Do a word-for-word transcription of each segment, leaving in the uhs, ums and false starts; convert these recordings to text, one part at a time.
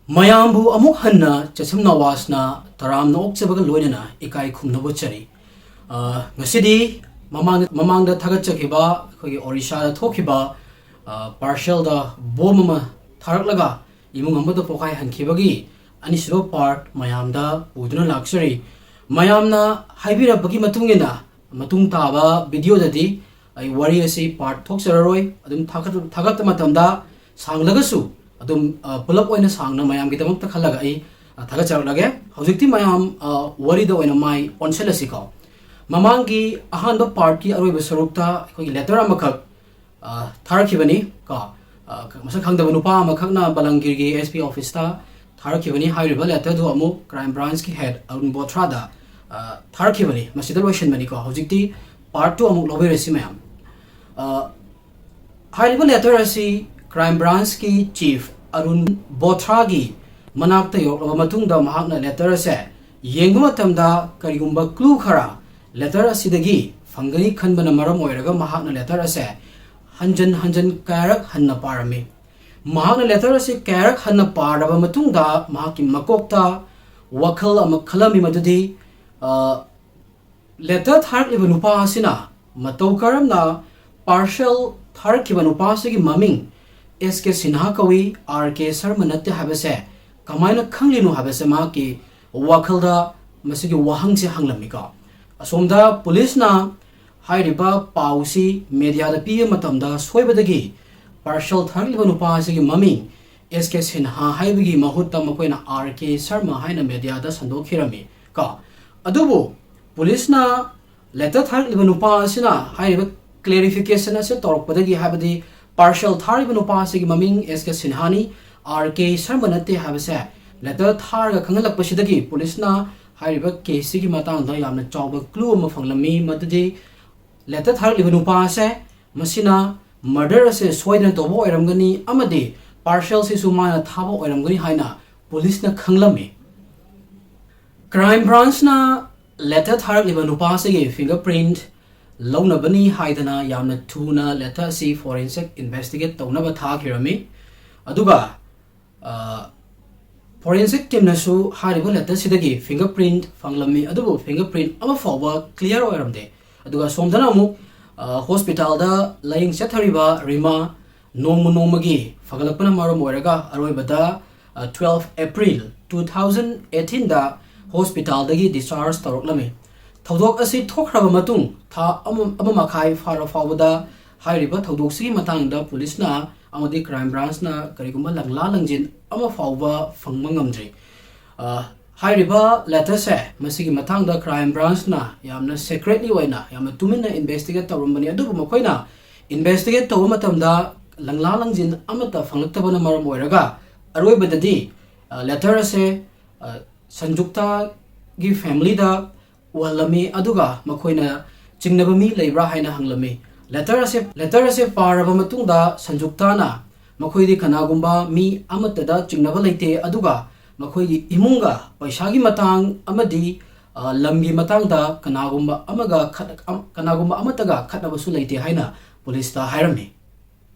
ꯃꯌꯥꯝꯕꯨ ꯑꯃꯨꯛ ꯍꯟꯅ ꯆꯦꯁꯝ ꯅꯋꯥꯖꯅ ꯇꯔꯥꯝꯅ ꯑꯣꯛꯆꯕꯒ ꯂꯣꯏꯅꯅ ꯏꯀꯥꯏ ꯈꯨꯝꯅꯕ ꯎꯠꯆꯔꯤ꯫ ꯑ, ꯉꯁꯤꯗꯤ ꯃꯃꯥꯡ-, ꯃꯃꯥꯡꯗ ꯊꯥꯒꯠꯆꯈꯤꯕ ꯑꯩꯈꯣꯏꯒꯤ ꯑꯣꯔꯤꯁꯥꯗ ꯊꯣꯛꯈꯤꯕ, ꯑ, ꯄꯥꯔꯁꯦꯜꯗ ꯕꯣꯝ ꯑꯃ ꯊꯥꯔꯛꯂꯒ ꯏꯃꯨꯡ ꯑꯃꯗ ꯄꯣꯈꯥꯏꯍꯟꯈꯤꯕꯒꯤ ꯑꯅꯤꯁꯨꯕ ꯄꯥꯔꯠ ꯃꯌꯥꯝꯗ ꯄꯨꯗꯨꯅ ꯂꯥꯛꯆꯔꯤ꯫ ꯃꯌꯥꯝꯅ ꯍꯥꯏꯕꯤꯔꯛꯄꯒꯤ ꯃꯇꯨꯡ ꯏꯟꯅ ꯃꯇꯨꯡ ꯇꯥꯕ ꯚꯤꯗꯤꯑꯣꯗꯗꯤ ꯑꯩ ꯋꯥꯔꯤ ꯑꯁꯤ ꯄꯥꯔꯠ ꯊꯣꯛꯆꯔꯔꯣꯏ꯫ ꯑꯗꯨꯝ ꯊꯥꯒꯠ-, ꯊꯥꯒꯠꯄ ꯃꯇꯝꯗ ꯁꯥꯡꯂꯒꯁꯨ ꯑꯗꯨꯝ, ꯑ, ꯄꯨꯂꯞ ꯑꯣꯏꯅ ꯁꯥꯡꯅ ꯃꯌꯥꯝꯒꯤꯗꯃꯛꯇ ꯈꯜꯂꯒ ꯑꯩ, ꯑ, ꯊꯥꯒꯠꯆꯔꯛꯂꯒꯦ꯫ ꯍꯧꯖꯤꯛꯇꯤ ꯃꯌꯥꯝ, ꯑ, ꯋꯥꯔꯤꯗ ꯑꯣꯏꯅ ꯃꯥꯏ ꯑꯣꯟꯁꯤꯜꯂꯁꯤꯀꯣ꯫ ꯃꯃꯥꯡꯒꯤ ꯑꯍꯥꯟꯕ ꯄꯥꯔꯠꯀꯤ ꯑꯔꯣꯏꯕ ꯁꯔꯨꯛꯇ ꯑꯩꯈꯣꯏꯒꯤ ꯂꯦꯇꯔ ꯑꯃꯈꯛ, ꯑ, ꯊꯥꯔꯛꯈꯤꯕꯅꯤ ꯀꯣ꯫ ꯑ, ꯃꯁꯛ ꯈꯪꯗꯕ ꯅꯨꯄꯥ ꯑꯃꯈꯛꯅ ꯕꯂꯪꯒꯤꯔꯒꯤ ꯑꯦꯁ ꯄꯤ ꯑꯣꯐꯤꯁꯇ ꯊꯥꯔꯛꯈꯤꯕꯅꯤ꯫ ꯍꯥꯏꯔꯤꯕ ꯂꯦꯇꯔꯗꯨ ꯑꯃꯨꯛ ꯀ꯭ꯔꯥꯏꯝ ꯕ꯭ꯔꯥꯟꯁꯀꯤ ꯍꯦꯗ ꯑꯔꯨꯟ ꯕꯣꯊ꯭ꯔꯥꯗ, ꯑ, ꯊꯥꯔꯛꯈꯤꯕꯅꯤ꯫ ꯃꯁꯤꯗ ꯂꯣꯏꯁꯤꯟꯕꯅꯤꯀꯣ꯫ ꯍꯧꯖꯤꯛꯇꯤ ꯄꯥꯔꯠ ꯇꯨ ꯑꯃꯨꯛ ꯂꯧꯕꯤꯔꯁꯤ ꯃꯌꯥꯝ꯫ ꯑ, ꯍꯥꯏꯔꯤꯕ ꯂꯦꯇꯔ ꯑꯁꯤ ꯀ꯭ꯔꯥꯏꯝ ꯕ꯭ꯔꯥꯟꯁꯀꯤ ꯆꯤꯐ ꯑꯔꯨꯟ ꯕꯣꯊ꯭ꯔꯥꯒꯤ ꯃꯅꯥꯛꯇ ꯌꯧꯔꯛꯂꯕ ꯃꯇꯨꯡꯗ ꯃꯍꯥꯛꯅ ꯂꯦꯇꯔ ꯑꯁꯦ ꯌꯦꯡꯕ ꯃꯇꯝꯗ ꯀꯔꯤꯒꯨꯝꯕ ꯀ꯭ꯂꯨ ꯈꯔ ꯂꯦꯇꯔ ꯑꯁꯤꯗꯒꯤ ꯐꯪꯒꯅꯤ ꯈꯟꯕꯅ ꯃꯔꯝ ꯑꯣꯏꯔꯒ ꯃꯍꯥꯛꯅ ꯂꯦꯇꯔ ꯑꯁꯦ ꯍꯟꯖꯟ ꯍꯟꯖꯟ ꯀꯌꯥꯔꯛ ꯍꯟꯅ ꯄꯥꯔꯝꯃꯤ꯫ ꯃꯍꯥꯛꯅ ꯂꯦꯇꯔ ꯑꯁꯤ ꯀꯌꯥꯔꯛ ꯍꯟꯅ ꯄꯥꯔꯕ ꯃꯇꯨꯡꯗ ꯃꯍꯥꯛꯀꯤ ꯃꯀꯣꯛꯇ ꯋꯥꯈꯜ ꯑꯃ ꯈꯜꯂꯝꯃꯤ, ꯃꯗꯨꯗꯤ, ꯑ, ꯂꯦꯇꯔ ꯊꯥꯔꯛꯂꯤꯕ ꯅꯨꯄꯥ ꯑꯁꯤꯅ ꯃꯇꯧ ꯀꯔꯝꯅ ꯄꯥꯔꯁꯦꯜ ꯊꯥꯔꯛꯈꯤꯕ ꯅꯨꯄꯥ ꯑꯁꯤꯒꯤ ꯃꯃꯤꯡ ꯑꯦꯁ ꯀꯦ ꯁꯤꯟꯍꯥ ꯀꯧꯏ, ꯑꯥꯔ ꯀꯦ ꯁꯔꯃ ꯅꯠꯇꯦ ꯍꯥꯏꯕꯁꯦ ꯀꯃꯥꯏꯅ ꯈꯪꯂꯤꯅꯣ ꯍꯥꯏꯕꯁꯦ ꯃꯍꯥꯛꯀꯤ ꯋꯥꯈꯜꯗ ꯃꯁꯤꯒꯤ ꯋꯥꯍꯪꯁꯦ ꯍꯪꯂꯝꯃꯤꯀꯣ꯫ ꯑꯁꯣꯝꯗ ꯄꯨꯂꯤꯁꯅ ꯍꯥꯏꯔꯤꯕ ꯄꯥꯎꯁꯤ ꯃꯦꯗꯤꯌꯥꯗ ꯄꯤꯕ ꯃꯇꯝꯗ ꯁꯣꯏꯕꯗꯒꯤ ꯄꯥꯔꯁꯦꯜ ꯊꯥꯔꯛꯂꯤꯕ ꯅꯨꯄꯥ ꯑꯁꯤꯒꯤ ꯃꯃꯤꯡ ꯑꯦꯁ ꯀꯦ ꯁꯤꯟꯍꯥ ꯍꯥꯏꯕꯒꯤ ꯃꯍꯨꯠꯇ ꯃꯈꯣꯏꯅ ꯑꯥꯔ ꯀꯦ ꯁꯔꯃ ꯍꯥꯏꯅ ꯃꯦꯗꯤꯌꯥꯗ ꯁꯟꯗꯣꯛꯈꯤꯔꯝꯃꯤ ꯀꯣ꯫ ꯑꯗꯨꯕꯨ ꯄꯨꯂꯤꯁꯅ ꯂꯦꯇꯔ ꯊꯥꯔꯛꯂꯤꯕ ꯅꯨꯄꯥ ꯑꯁꯤꯅ ꯍꯥꯏꯔꯤꯕ ꯀ꯭ꯂꯦꯔꯤꯐꯤꯀꯦꯁꯟ ꯑꯁꯤ ꯇꯧꯔꯛꯄꯗꯒꯤ, ꯍꯥꯏꯕꯗꯤ ꯄꯥꯔꯁꯦꯜ ꯊꯥꯔꯤꯕ ꯅꯨꯄꯥ ꯑꯁꯤꯒꯤ ꯃꯃꯤꯡ ꯑꯦꯁ ꯀꯦ ꯁꯤꯟꯍꯥꯅꯤ, ꯑꯥꯔ ꯀꯦ ꯁꯔꯃ ꯅꯠꯇꯦ ꯍꯥꯏꯕꯁꯦ ꯂꯦꯇꯔ ꯊꯥꯔꯒ ꯈꯪꯍꯜꯂꯛꯄꯁꯤꯗꯒꯤ ꯄꯨꯂꯤꯁꯅ ꯍꯥꯏꯔꯤꯕ ꯀꯦꯁꯁꯤꯒꯤ ꯃꯇꯥꯡꯗ ꯌꯥꯝꯅ ꯆꯥꯎꯕ ꯀ꯭ꯂꯨ ꯑꯃ ꯐꯪꯂꯝꯃꯤ, ꯃꯗꯨꯗꯤ ꯂꯦꯇꯔ ꯊꯥꯔꯛꯂꯤꯕ ꯅꯨꯄꯥ ꯑꯁꯦ ꯃꯁꯤꯅ ꯃꯔꯗꯔ ꯑꯁꯦ ꯁꯣꯏꯗꯅ ꯇꯧꯕ ꯑꯣꯏꯔꯝꯒꯅꯤ ꯑꯃꯗꯤ ꯄꯥꯔꯁꯦꯜꯁꯤꯁꯨ ꯃꯥꯅ ꯊꯥꯕ ꯑꯣꯏꯔꯝꯒꯅꯤ ꯍꯥꯏꯅ ꯄꯨꯂꯤꯁꯅ ꯈꯪꯂꯝꯃꯤ꯫ ꯀ꯭ꯔꯥꯏꯝ ꯕ꯭ꯔꯥꯟꯁꯅ ꯂꯦꯇꯔ ꯊꯥꯔꯛꯂꯤꯕ ꯅꯨꯄꯥ ꯑꯁꯤꯒꯤ ꯐꯤꯡꯒꯔ ꯄ꯭ꯔꯤꯟꯠ ꯂꯧꯅꯕꯅꯤ ꯍꯥꯏꯗꯅ ꯌꯥꯝꯅ ꯊꯨꯅ ꯂꯦꯇꯔ ꯑꯁꯤ ꯐꯣꯔꯦꯟꯁꯤꯛ ꯏꯟꯚꯦꯁꯇꯤꯒꯦꯠ ꯇꯧꯅꯕ ꯊꯥꯈꯤꯔꯝꯃꯤ꯫ ꯑꯗꯨꯒ, ꯑ, Forensic teamꯅꯁꯨ ꯍꯥꯏꯔꯤꯕ letterꯁꯤꯗꯒꯤ fingerprint ꯐꯪꯂꯝꯃꯤ, ꯑꯗꯨꯕꯨ fingerprint ꯑꯃ ꯐꯥꯎꯕ clear ꯑꯣꯏꯔꯝꯗꯦ꯫ ꯑꯗꯨꯒ ꯁꯣꯝꯗꯅ ꯑꯃꯨꯛ, ꯑ, hospitalꯗ ꯂꯥꯌꯦꯡ ꯆꯠꯊꯔꯤꯕ ꯔꯤꯃꯥ ꯅꯣꯡꯃ ꯅꯣꯡꯃꯒꯤ ꯐꯒꯠꯂꯛꯄꯅ ꯃꯔꯝ ꯑꯣꯏꯔꯒ ꯑꯔꯣꯏꯕꯗ, ꯑ, twelve April two thousand eighteenꯗ hospitalꯗꯒꯤ discharge ꯇꯧꯔꯛꯂꯝꯃꯤ꯫ ꯊꯧꯗꯣꯛ ꯑꯁꯤ ꯊꯣꯛꯈ꯭ꯔꯕ ꯃꯇꯨꯡ ꯊꯥ ꯑꯃ, ꯑꯃ ꯃꯈꯥꯏ ꯐꯥꯔ ꯐꯥꯎꯕꯗ ꯍꯥꯏꯔꯤꯕ ꯊꯧꯗꯣꯛꯁꯤꯒꯤ ꯃꯇꯥꯡꯗ ꯄꯨꯂꯤꯁꯅ ꯑꯃꯗꯤ crime branchꯅ ꯀꯔꯤꯒꯨꯝꯕ ꯂꯪꯂꯥ ꯂꯪꯖꯤꯟ ꯑꯃ ꯐꯥꯎꯕ ꯐꯪꯕ ꯉꯝꯗ꯭ꯔꯤ꯫ ꯑ, ꯍꯥꯏꯔꯤꯕ letterꯁꯦ, ꯃꯁꯤꯒꯤ ꯃꯇꯥꯡꯗ crime branchꯅ ꯌꯥꯝꯅ secretly ꯑꯣꯏꯅ, ꯌꯥꯝꯅ ꯇꯨꯃꯤꯟꯅ investigate ꯇꯧꯔꯝꯕꯅꯤ, ꯑꯗꯨꯕꯨ ꯃꯈꯣꯏꯅ investigate ꯇꯧꯕ ꯃꯇꯝꯗ ꯂꯪꯂꯥ ꯂꯪꯖꯤꯟ ꯑꯃꯠꯇ ꯐꯪꯂꯛꯇꯕꯅ ꯃꯔꯝ ꯑꯣꯏꯔꯒ ꯑꯔꯣꯏꯕꯗꯗꯤ, ꯑ, letter ꯑꯁꯦ, ꯑ, ꯁꯟꯖꯨꯛꯇꯥꯒꯤ familyꯗ ꯎꯍꯜꯂꯝꯃꯤ, ꯑꯗꯨꯒ ꯃꯈꯣꯏꯅ ꯆꯤꯡꯅꯕ ꯃꯤ ꯂꯩꯕ꯭ꯔꯥ ꯍꯥꯏꯅ ꯍꯪꯂꯝꯃꯤ꯫ Letter ꯑꯁꯦ, letter ꯑꯁꯦ ꯄꯥꯔꯕ ꯃꯇꯨꯡꯗ ꯁꯟꯖꯨꯛꯇꯥꯅ ꯃꯈꯣꯏꯗꯤ ꯀꯅꯥꯒꯨꯝꯕ ꯃꯤ ꯑꯃꯠꯇꯗ ꯆꯤꯡꯅꯕ ꯂꯩꯇꯦ, ꯑꯗꯨꯒ ꯃꯈꯣꯏꯒꯤ ꯏꯃꯨꯡꯒ ꯄꯩꯁꯥꯒꯤ ꯃꯇꯥꯡ ꯑꯃꯗꯤ, ꯑ, ꯂꯝꯒꯤ ꯃꯇꯥꯡꯗ ꯀꯅꯥꯒꯨꯝꯕ ꯑꯃꯒ ꯈꯠ-, ꯑꯝ-, ꯀꯅꯥꯒꯨꯝꯕ ꯑꯃꯠꯇꯒ ꯈꯠꯅꯕꯁꯨ ꯂꯩꯇꯦ ꯍꯥꯏꯅ ꯄꯨꯂꯤꯁꯇ ꯍꯥꯏꯔꯝꯃꯤ꯫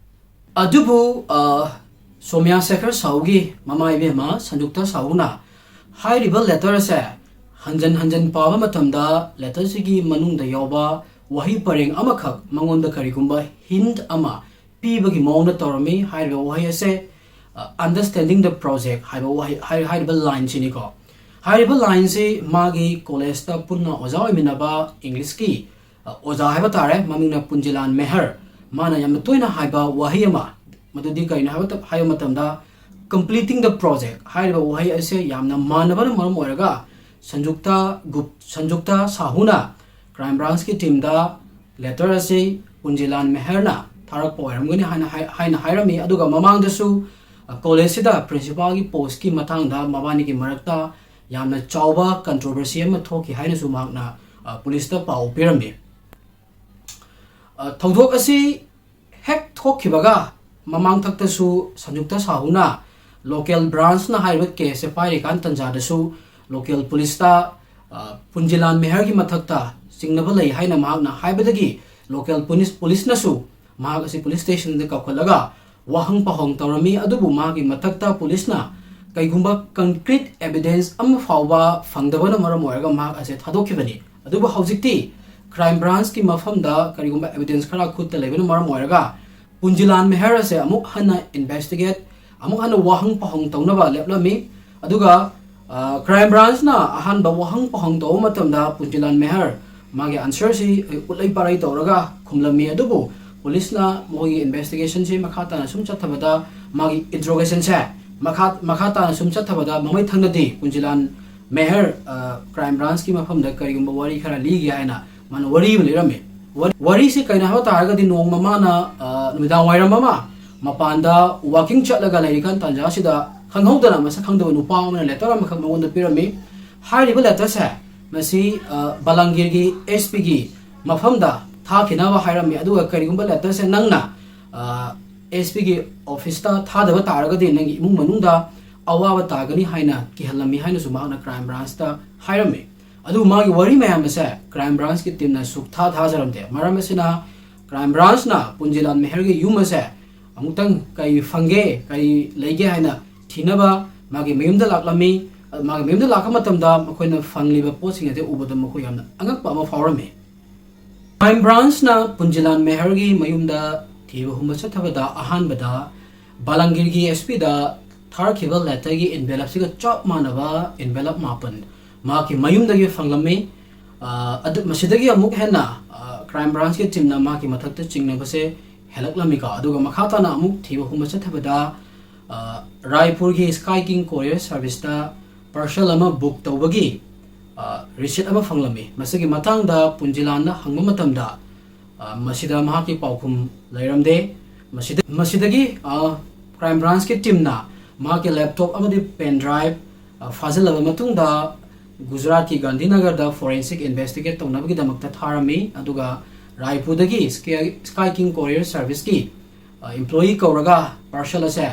ꯑꯗꯨꯕꯨ, ꯑ, ꯁꯣꯃ꯭ꯌꯥ ꯁꯦꯈꯔ ꯁꯥꯍꯨꯒꯤ ꯃꯃꯥ ꯏꯕꯦꯝꯃ ꯁꯟꯖꯨꯛꯇꯥ ꯁꯥꯍꯨꯅ ꯍꯥꯏꯔꯤꯕ letter ꯑꯁꯦ ꯍꯟꯖꯟ ꯍꯟꯖꯟ ꯄꯥꯕ ꯃꯇꯝꯗ letterꯁꯤꯒꯤ ꯃꯅꯨꯡꯗ ꯌꯥꯎꯕ ꯋꯥꯍꯩ ꯄꯔꯦꯡ ꯑꯃꯈꯛ ꯃꯉꯣꯟꯗ ꯀꯔꯤꯒꯨꯝꯕ hint ꯑꯃ ꯄꯤꯕꯒꯤ ꯃꯑꯣꯡꯗ ꯇꯧꯔꯝꯃꯤ꯫ ꯍꯥꯏꯔꯤꯕ ꯋꯥꯍꯩ ꯑꯁꯦ, ꯑ, "Understanding the project" ꯍꯥꯏꯕ ꯋꯥꯍꯩ, ꯍꯥꯏ-, ꯍꯥꯏꯔꯤꯕ lineꯁꯤꯅꯤꯀꯣ꯫ ꯍꯥꯏꯔꯤꯕ lineꯁꯤ ꯃꯥꯒꯤ collegeꯇ ꯄꯨꯟꯅ ꯑꯣꯖꯥ ꯑꯣꯏꯃꯤꯟꯅꯕ Englishꯀꯤ, ꯑ, ꯑꯣꯖꯥ ꯍꯥꯏꯕ ꯇꯥꯔꯦ, ꯃꯃꯤꯡꯅ ꯄꯨꯟꯖꯤꯂꯥꯟ ꯃꯦꯍꯔ, ꯃꯥꯅ ꯌꯥꯝꯅ ꯇꯣꯏꯅ ꯍꯥꯏꯕ ꯋꯥꯍꯩ ꯑꯃ, ꯃꯗꯨꯗꯤ ꯀꯔꯤꯅꯣ ꯍꯥꯏꯕ ꯃꯇꯝ-, ꯍꯥꯏꯕ ꯃꯇꯝꯗ, "Completing the project" ꯍꯥꯏꯔꯤꯕ ꯋꯥꯍꯩ ꯑꯁꯦ ꯌꯥꯝꯅ ꯃꯥꯟꯅꯕꯅ ꯃꯔꯝ ꯑꯣꯏꯔꯒ ꯁꯟꯖꯨꯛꯇꯥ ꯒꯨꯞ-, ꯁꯟꯖꯨꯛꯇꯥ ꯁꯥꯍꯨꯅ crime branchꯀꯤ teamꯗ letter ꯑꯁꯤ ꯄꯨꯟꯖꯤꯂꯥꯟ ꯃꯦꯍꯔꯅ ꯊꯥꯔꯛꯄ ꯑꯣꯏꯔꯝꯒꯅꯤ ꯍꯥꯏꯅ ꯍꯥꯏ-, ꯍꯥꯏꯅ ꯍꯥꯏꯔꯝꯃꯤ꯫ ꯑꯗꯨꯒ ꯃꯃꯥꯡꯗꯁꯨ, ꯑ, collegeꯁꯤꯗ principalꯒꯤ postꯀꯤ ꯃꯇꯥꯡꯗ ꯃꯕꯥꯅꯤꯒꯤ ꯃꯔꯛꯇ ꯌꯥꯝꯅ ꯆꯥꯎꯕ controversy ꯑꯃ ꯊꯣꯛꯈꯤ ꯍꯥꯏꯅꯁꯨ ꯃꯍꯥꯛꯅ, ꯑ, ꯄꯨꯂꯤꯁꯇ ꯄꯥꯎ ꯄꯤꯔꯝꯃꯤ꯫ ꯑ, ꯊꯧꯗꯣꯛ ꯑꯁꯤ ꯍꯦꯛ ꯊꯣꯛꯈꯤꯕꯒ ꯃꯃꯥꯡꯊꯛꯇꯁꯨ ꯁꯟꯖꯨꯛꯇꯥ ꯁꯥꯍꯨꯅ local branchꯅ ꯍꯥꯏꯔꯤꯕ caseꯁꯦ ꯄꯥꯏꯔꯤꯀꯥꯟ ꯇꯟꯖꯥꯗꯁꯨ local ꯄꯨꯂꯤꯁꯇ, ꯑ, ꯄꯨꯟꯖꯤꯂꯥꯟ ꯃꯦꯍꯔꯒꯤ ꯃꯊꯛꯇ ꯆꯤꯡꯅꯕ ꯂꯩ ꯍꯥꯏꯅ ꯃꯍꯥꯛꯅ ꯍꯥꯏꯕꯗꯒꯤ local ꯄꯨꯂꯤꯁ, ꯄꯨꯂꯤꯁꯅꯁꯨ ꯃꯍꯥꯛ ꯑꯁꯤ police stationꯗ ꯀꯧꯈꯠꯂꯒ ꯋꯥꯍꯪ ꯄꯥꯎꯍꯪ ꯇꯧꯔꯝꯃꯤ꯫ ꯑꯗꯨꯕꯨ ꯃꯥꯒꯤ ꯃꯊꯛꯇ ꯄꯨꯂꯤꯁꯅ ꯀꯩꯒꯨꯝꯕ concrete evidence ꯑꯃ ꯐꯥꯎꯕ ꯐꯪꯗꯕꯅ ꯃꯔꯝ ꯑꯣꯏꯔꯒ ꯃꯍꯥꯛ ꯑꯁꯦ ꯊꯥꯗꯣꯛꯈꯤꯕꯅꯤ꯫ ꯑꯗꯨꯕꯨ ꯍꯧꯖꯤꯛꯇꯤ Crime Branchꯀꯤ ꯃꯐꯝꯗ ꯀꯔꯤꯒꯨꯝꯕ evidence ꯈꯔ ꯈꯨꯠꯇ ꯂꯩꯕꯅ ꯃꯔꯝ ꯑꯣꯏꯔꯒ ꯄꯨꯟꯖꯤꯂꯥꯜ ꯃꯦꯍꯔ ꯑꯁꯦ ꯑꯃꯨꯛ ꯍꯟꯅ investigate, ꯑꯃꯨꯛ ꯍꯟꯅ ꯋꯥꯍꯪ ꯄꯥꯎꯍꯪ ꯇꯧꯅꯕ ꯂꯦꯞꯂꯝꯃꯤ꯫ ꯑꯗꯨꯒ, ꯑ, Crime Branchꯅ ꯑꯍꯥꯟꯕ ꯋꯥꯍꯪ ꯄꯥꯎꯍꯪ ꯇꯧꯕ ꯃꯇꯝꯗ ꯄꯨꯟꯖꯤꯂꯥꯜ ꯃꯦꯍꯔ ꯃꯥꯒꯤ answerꯁꯤ ꯎꯠꯂꯩ ꯄꯥꯔꯩ ꯇꯧꯔꯒ ꯈꯨꯝꯂꯝꯃꯤ꯫ ꯑꯗꯨꯕꯨ ꯄꯨꯂꯤꯁꯅ ꯃꯈꯣꯏꯒꯤ investigationꯁꯤ ꯃꯈꯥ ꯇꯥꯅ ꯁꯨꯝ ꯆꯠꯊꯕꯗ, ꯃꯥꯒꯤ interrogationꯁꯦ ꯃꯈꯥ, ꯃꯈꯥ ꯇꯥꯅ ꯁꯨꯝ ꯆꯠꯊꯕꯗ ꯃꯃꯩ ꯊꯪꯅꯗꯤ ꯄꯨꯟꯖꯤꯂꯥꯜ ꯃꯦꯍꯔ, ꯑ, Crime Branchꯀꯤ ꯃꯐꯝꯗ ꯀꯔꯤꯒꯨꯝꯕ ꯋꯥꯔꯤ ꯈꯔ ꯂꯤꯒꯦ ꯍꯥꯏꯅ ꯃꯥꯅ ꯋꯥꯔꯤ ꯑꯃ ꯂꯤꯔꯝꯃꯤ꯫ ꯋꯥꯔꯤ, ꯋꯥꯔꯤꯁꯤ ꯀꯩꯅꯣ ꯍꯥꯏꯕ ꯇꯥꯔꯒꯗꯤ, ꯅꯣꯡꯃ ꯃꯥꯅ, ꯑ, ꯅꯨꯃꯤꯗꯥꯡ ꯋꯥꯏꯔꯝ ꯑꯃ ꯃꯄꯥꯟꯗ walking ꯆꯠꯂꯒ ꯂꯩꯔꯤꯀꯥꯟ ꯇꯥꯟꯖꯥꯁꯤꯗ ꯈꯪꯍꯧꯗꯅ ꯃꯁꯛ ꯈꯪꯗꯕ ꯅꯨꯄꯥ ꯑꯃꯅ letter ꯑꯃꯈꯛ ꯃꯉꯣꯟꯗ ꯄꯤꯔꯝꯃꯤ꯫ ꯍꯥꯏꯔꯤꯕ letterꯁꯦ ꯃꯁꯤ, ꯑ, ꯕꯂꯥꯡꯒꯤꯔꯒꯤ S Pꯒꯤ ꯃꯐꯝꯗ ꯊꯥꯈꯤꯅꯕ ꯍꯥꯏꯔꯝꯃꯤ꯫ ꯑꯗꯨꯒ ꯀꯔꯤꯒꯨꯝꯕ letterꯁꯦ ꯅꯪꯅ, ꯑ, S Pꯒꯤ officeꯇ ꯊꯥꯗꯕ ꯇꯥꯔꯒꯗꯤ ꯅꯪꯒꯤ ꯏꯃꯨꯡ ꯃꯅꯨꯡꯗ ꯑꯋꯥꯕ ꯇꯥꯒꯅꯤ ꯍꯥꯏꯅ ꯀꯤꯍꯜꯂꯝꯃꯤ ꯍꯥꯏꯅꯁꯨ ꯃꯍꯥꯛꯅ Crime Branchꯇ ꯍꯥꯏꯔꯝꯃꯤ꯫ ꯑꯗꯨꯕꯨ ꯃꯥꯒꯤ ꯋꯥꯔꯤ ꯃꯌꯥꯝ ꯑꯁꯦ Crime Branchꯀꯤ teamꯅ ꯁꯨꯛꯊꯥ ꯊꯥꯖꯔꯝꯗꯦ꯫ ꯃꯔꯝ ꯑꯁꯤꯅ Crime Branchꯅ ꯄꯨꯟꯖꯤꯂꯥꯜ ꯃꯦꯍꯔꯒꯤ ꯌꯨꯝ ꯑꯁꯦ ꯑꯃꯨꯛꯇꯪ ꯀꯔꯤ ꯐꯪꯒꯦ, ꯀꯔꯤ ꯂꯩꯒꯦ ꯍꯥꯏꯅ ꯊꯤꯅꯕ ꯃꯥꯒꯤ ꯃꯌꯨꯝꯗ ꯂꯥꯛꯂꯝꯃꯤ꯫ ꯃꯥꯒꯤ ꯃꯌꯨꯝꯗ ꯂꯥꯛꯄ ꯃꯇꯝꯗ ꯃꯈꯣꯏꯅ ꯐꯪꯂꯤꯕ ꯄꯣꯠꯁꯤꯡ ꯑꯗꯨ ꯎꯕꯗ ꯃꯈꯣꯏ ꯌꯥꯝꯅ ꯑꯉꯛꯄ ꯑꯃ ꯐꯥꯎꯔꯝꯃꯤ꯫ Crime Branchꯅ ꯄꯨꯟꯖꯤꯂꯥꯜ ꯃꯦꯍꯔꯒꯤ ꯃꯌꯨꯝꯗ ꯊꯤꯕ ꯍꯨꯝꯕ ꯆꯠꯊꯕꯗ ꯑꯍꯥꯟꯕꯗ ꯕꯥꯂꯥꯡꯒꯤꯔꯒꯤ S Pꯗ ꯊꯥꯔꯛꯈꯤꯕ letterꯒꯤ envelopeꯁꯤꯒ ꯆꯞ ꯃꯥꯟꯅꯕ envelope ꯃꯥꯄꯟ ꯃꯍꯥꯛꯀꯤ ꯃꯌꯨꯝꯗꯒꯤ ꯐꯪꯂꯝꯃꯤ꯫ ꯑ, ꯑꯗꯨ, ꯃꯁꯤꯗꯒꯤ ꯑꯃꯨꯛ ꯍꯦꯟꯅ, ꯑ, Crime Branchꯀꯤ teamꯅ ꯃꯍꯥꯛꯀꯤ ꯃꯊꯛꯇ ꯆꯤꯡꯅꯕꯁꯦ ꯍꯦꯜꯂꯛꯂꯝꯃꯤꯀꯣ꯫ ꯑꯗꯨꯒ ꯃꯈꯥ ꯇꯥꯅ ꯑꯃꯨꯛ ꯊꯤꯕ ꯍꯨꯝꯕ ꯆꯠꯊꯕꯗ, ꯑ, ꯔꯥꯏꯄꯨꯔꯒꯤ Sky King Courier Serviceꯇ parcel ꯑꯃ book ꯇꯧꯕꯒꯤ, ꯑ, receipt ꯑꯃ ꯐꯪꯂꯝꯃꯤ꯫ ꯃꯁꯤꯒꯤ ꯃꯇꯥꯡꯗ ꯄꯨꯟꯖꯤꯂꯥꯜꯅ ꯍꯪꯕ ꯃꯇꯝꯗ, ꯑ, ꯃꯁꯤꯗ ꯃꯍꯥꯛꯀꯤ ꯄꯥꯎꯈꯨꯝ ꯂꯩꯔꯝꯗꯦ꯫ ꯃꯁꯤꯗ, ꯃꯁꯤꯗꯒꯤ, ꯑ, Crime Branchꯀꯤ teamꯅ ꯃꯍꯥꯛꯀꯤ laptop ꯑꯃꯗꯤ pen drive, ꯑ, ꯐꯥꯖꯤꯜꯂꯕ ꯃꯇꯨꯡꯗ ꯒꯨꯖꯔꯥꯠꯀꯤ ꯒꯥꯟꯙꯤꯅꯒꯔꯗ forensic investigate ꯇꯧꯅꯕꯒꯤꯗꯃꯛꯇ ꯊꯥꯔꯝꯃꯤ꯫ ꯑꯗꯨꯒ ꯔꯥꯏꯄꯨꯔꯗꯒꯤ Sky, Sky King Courier Serviceꯀꯤ, ꯑ, employee ꯀꯧꯔꯒ parcel ꯑꯁꯦ,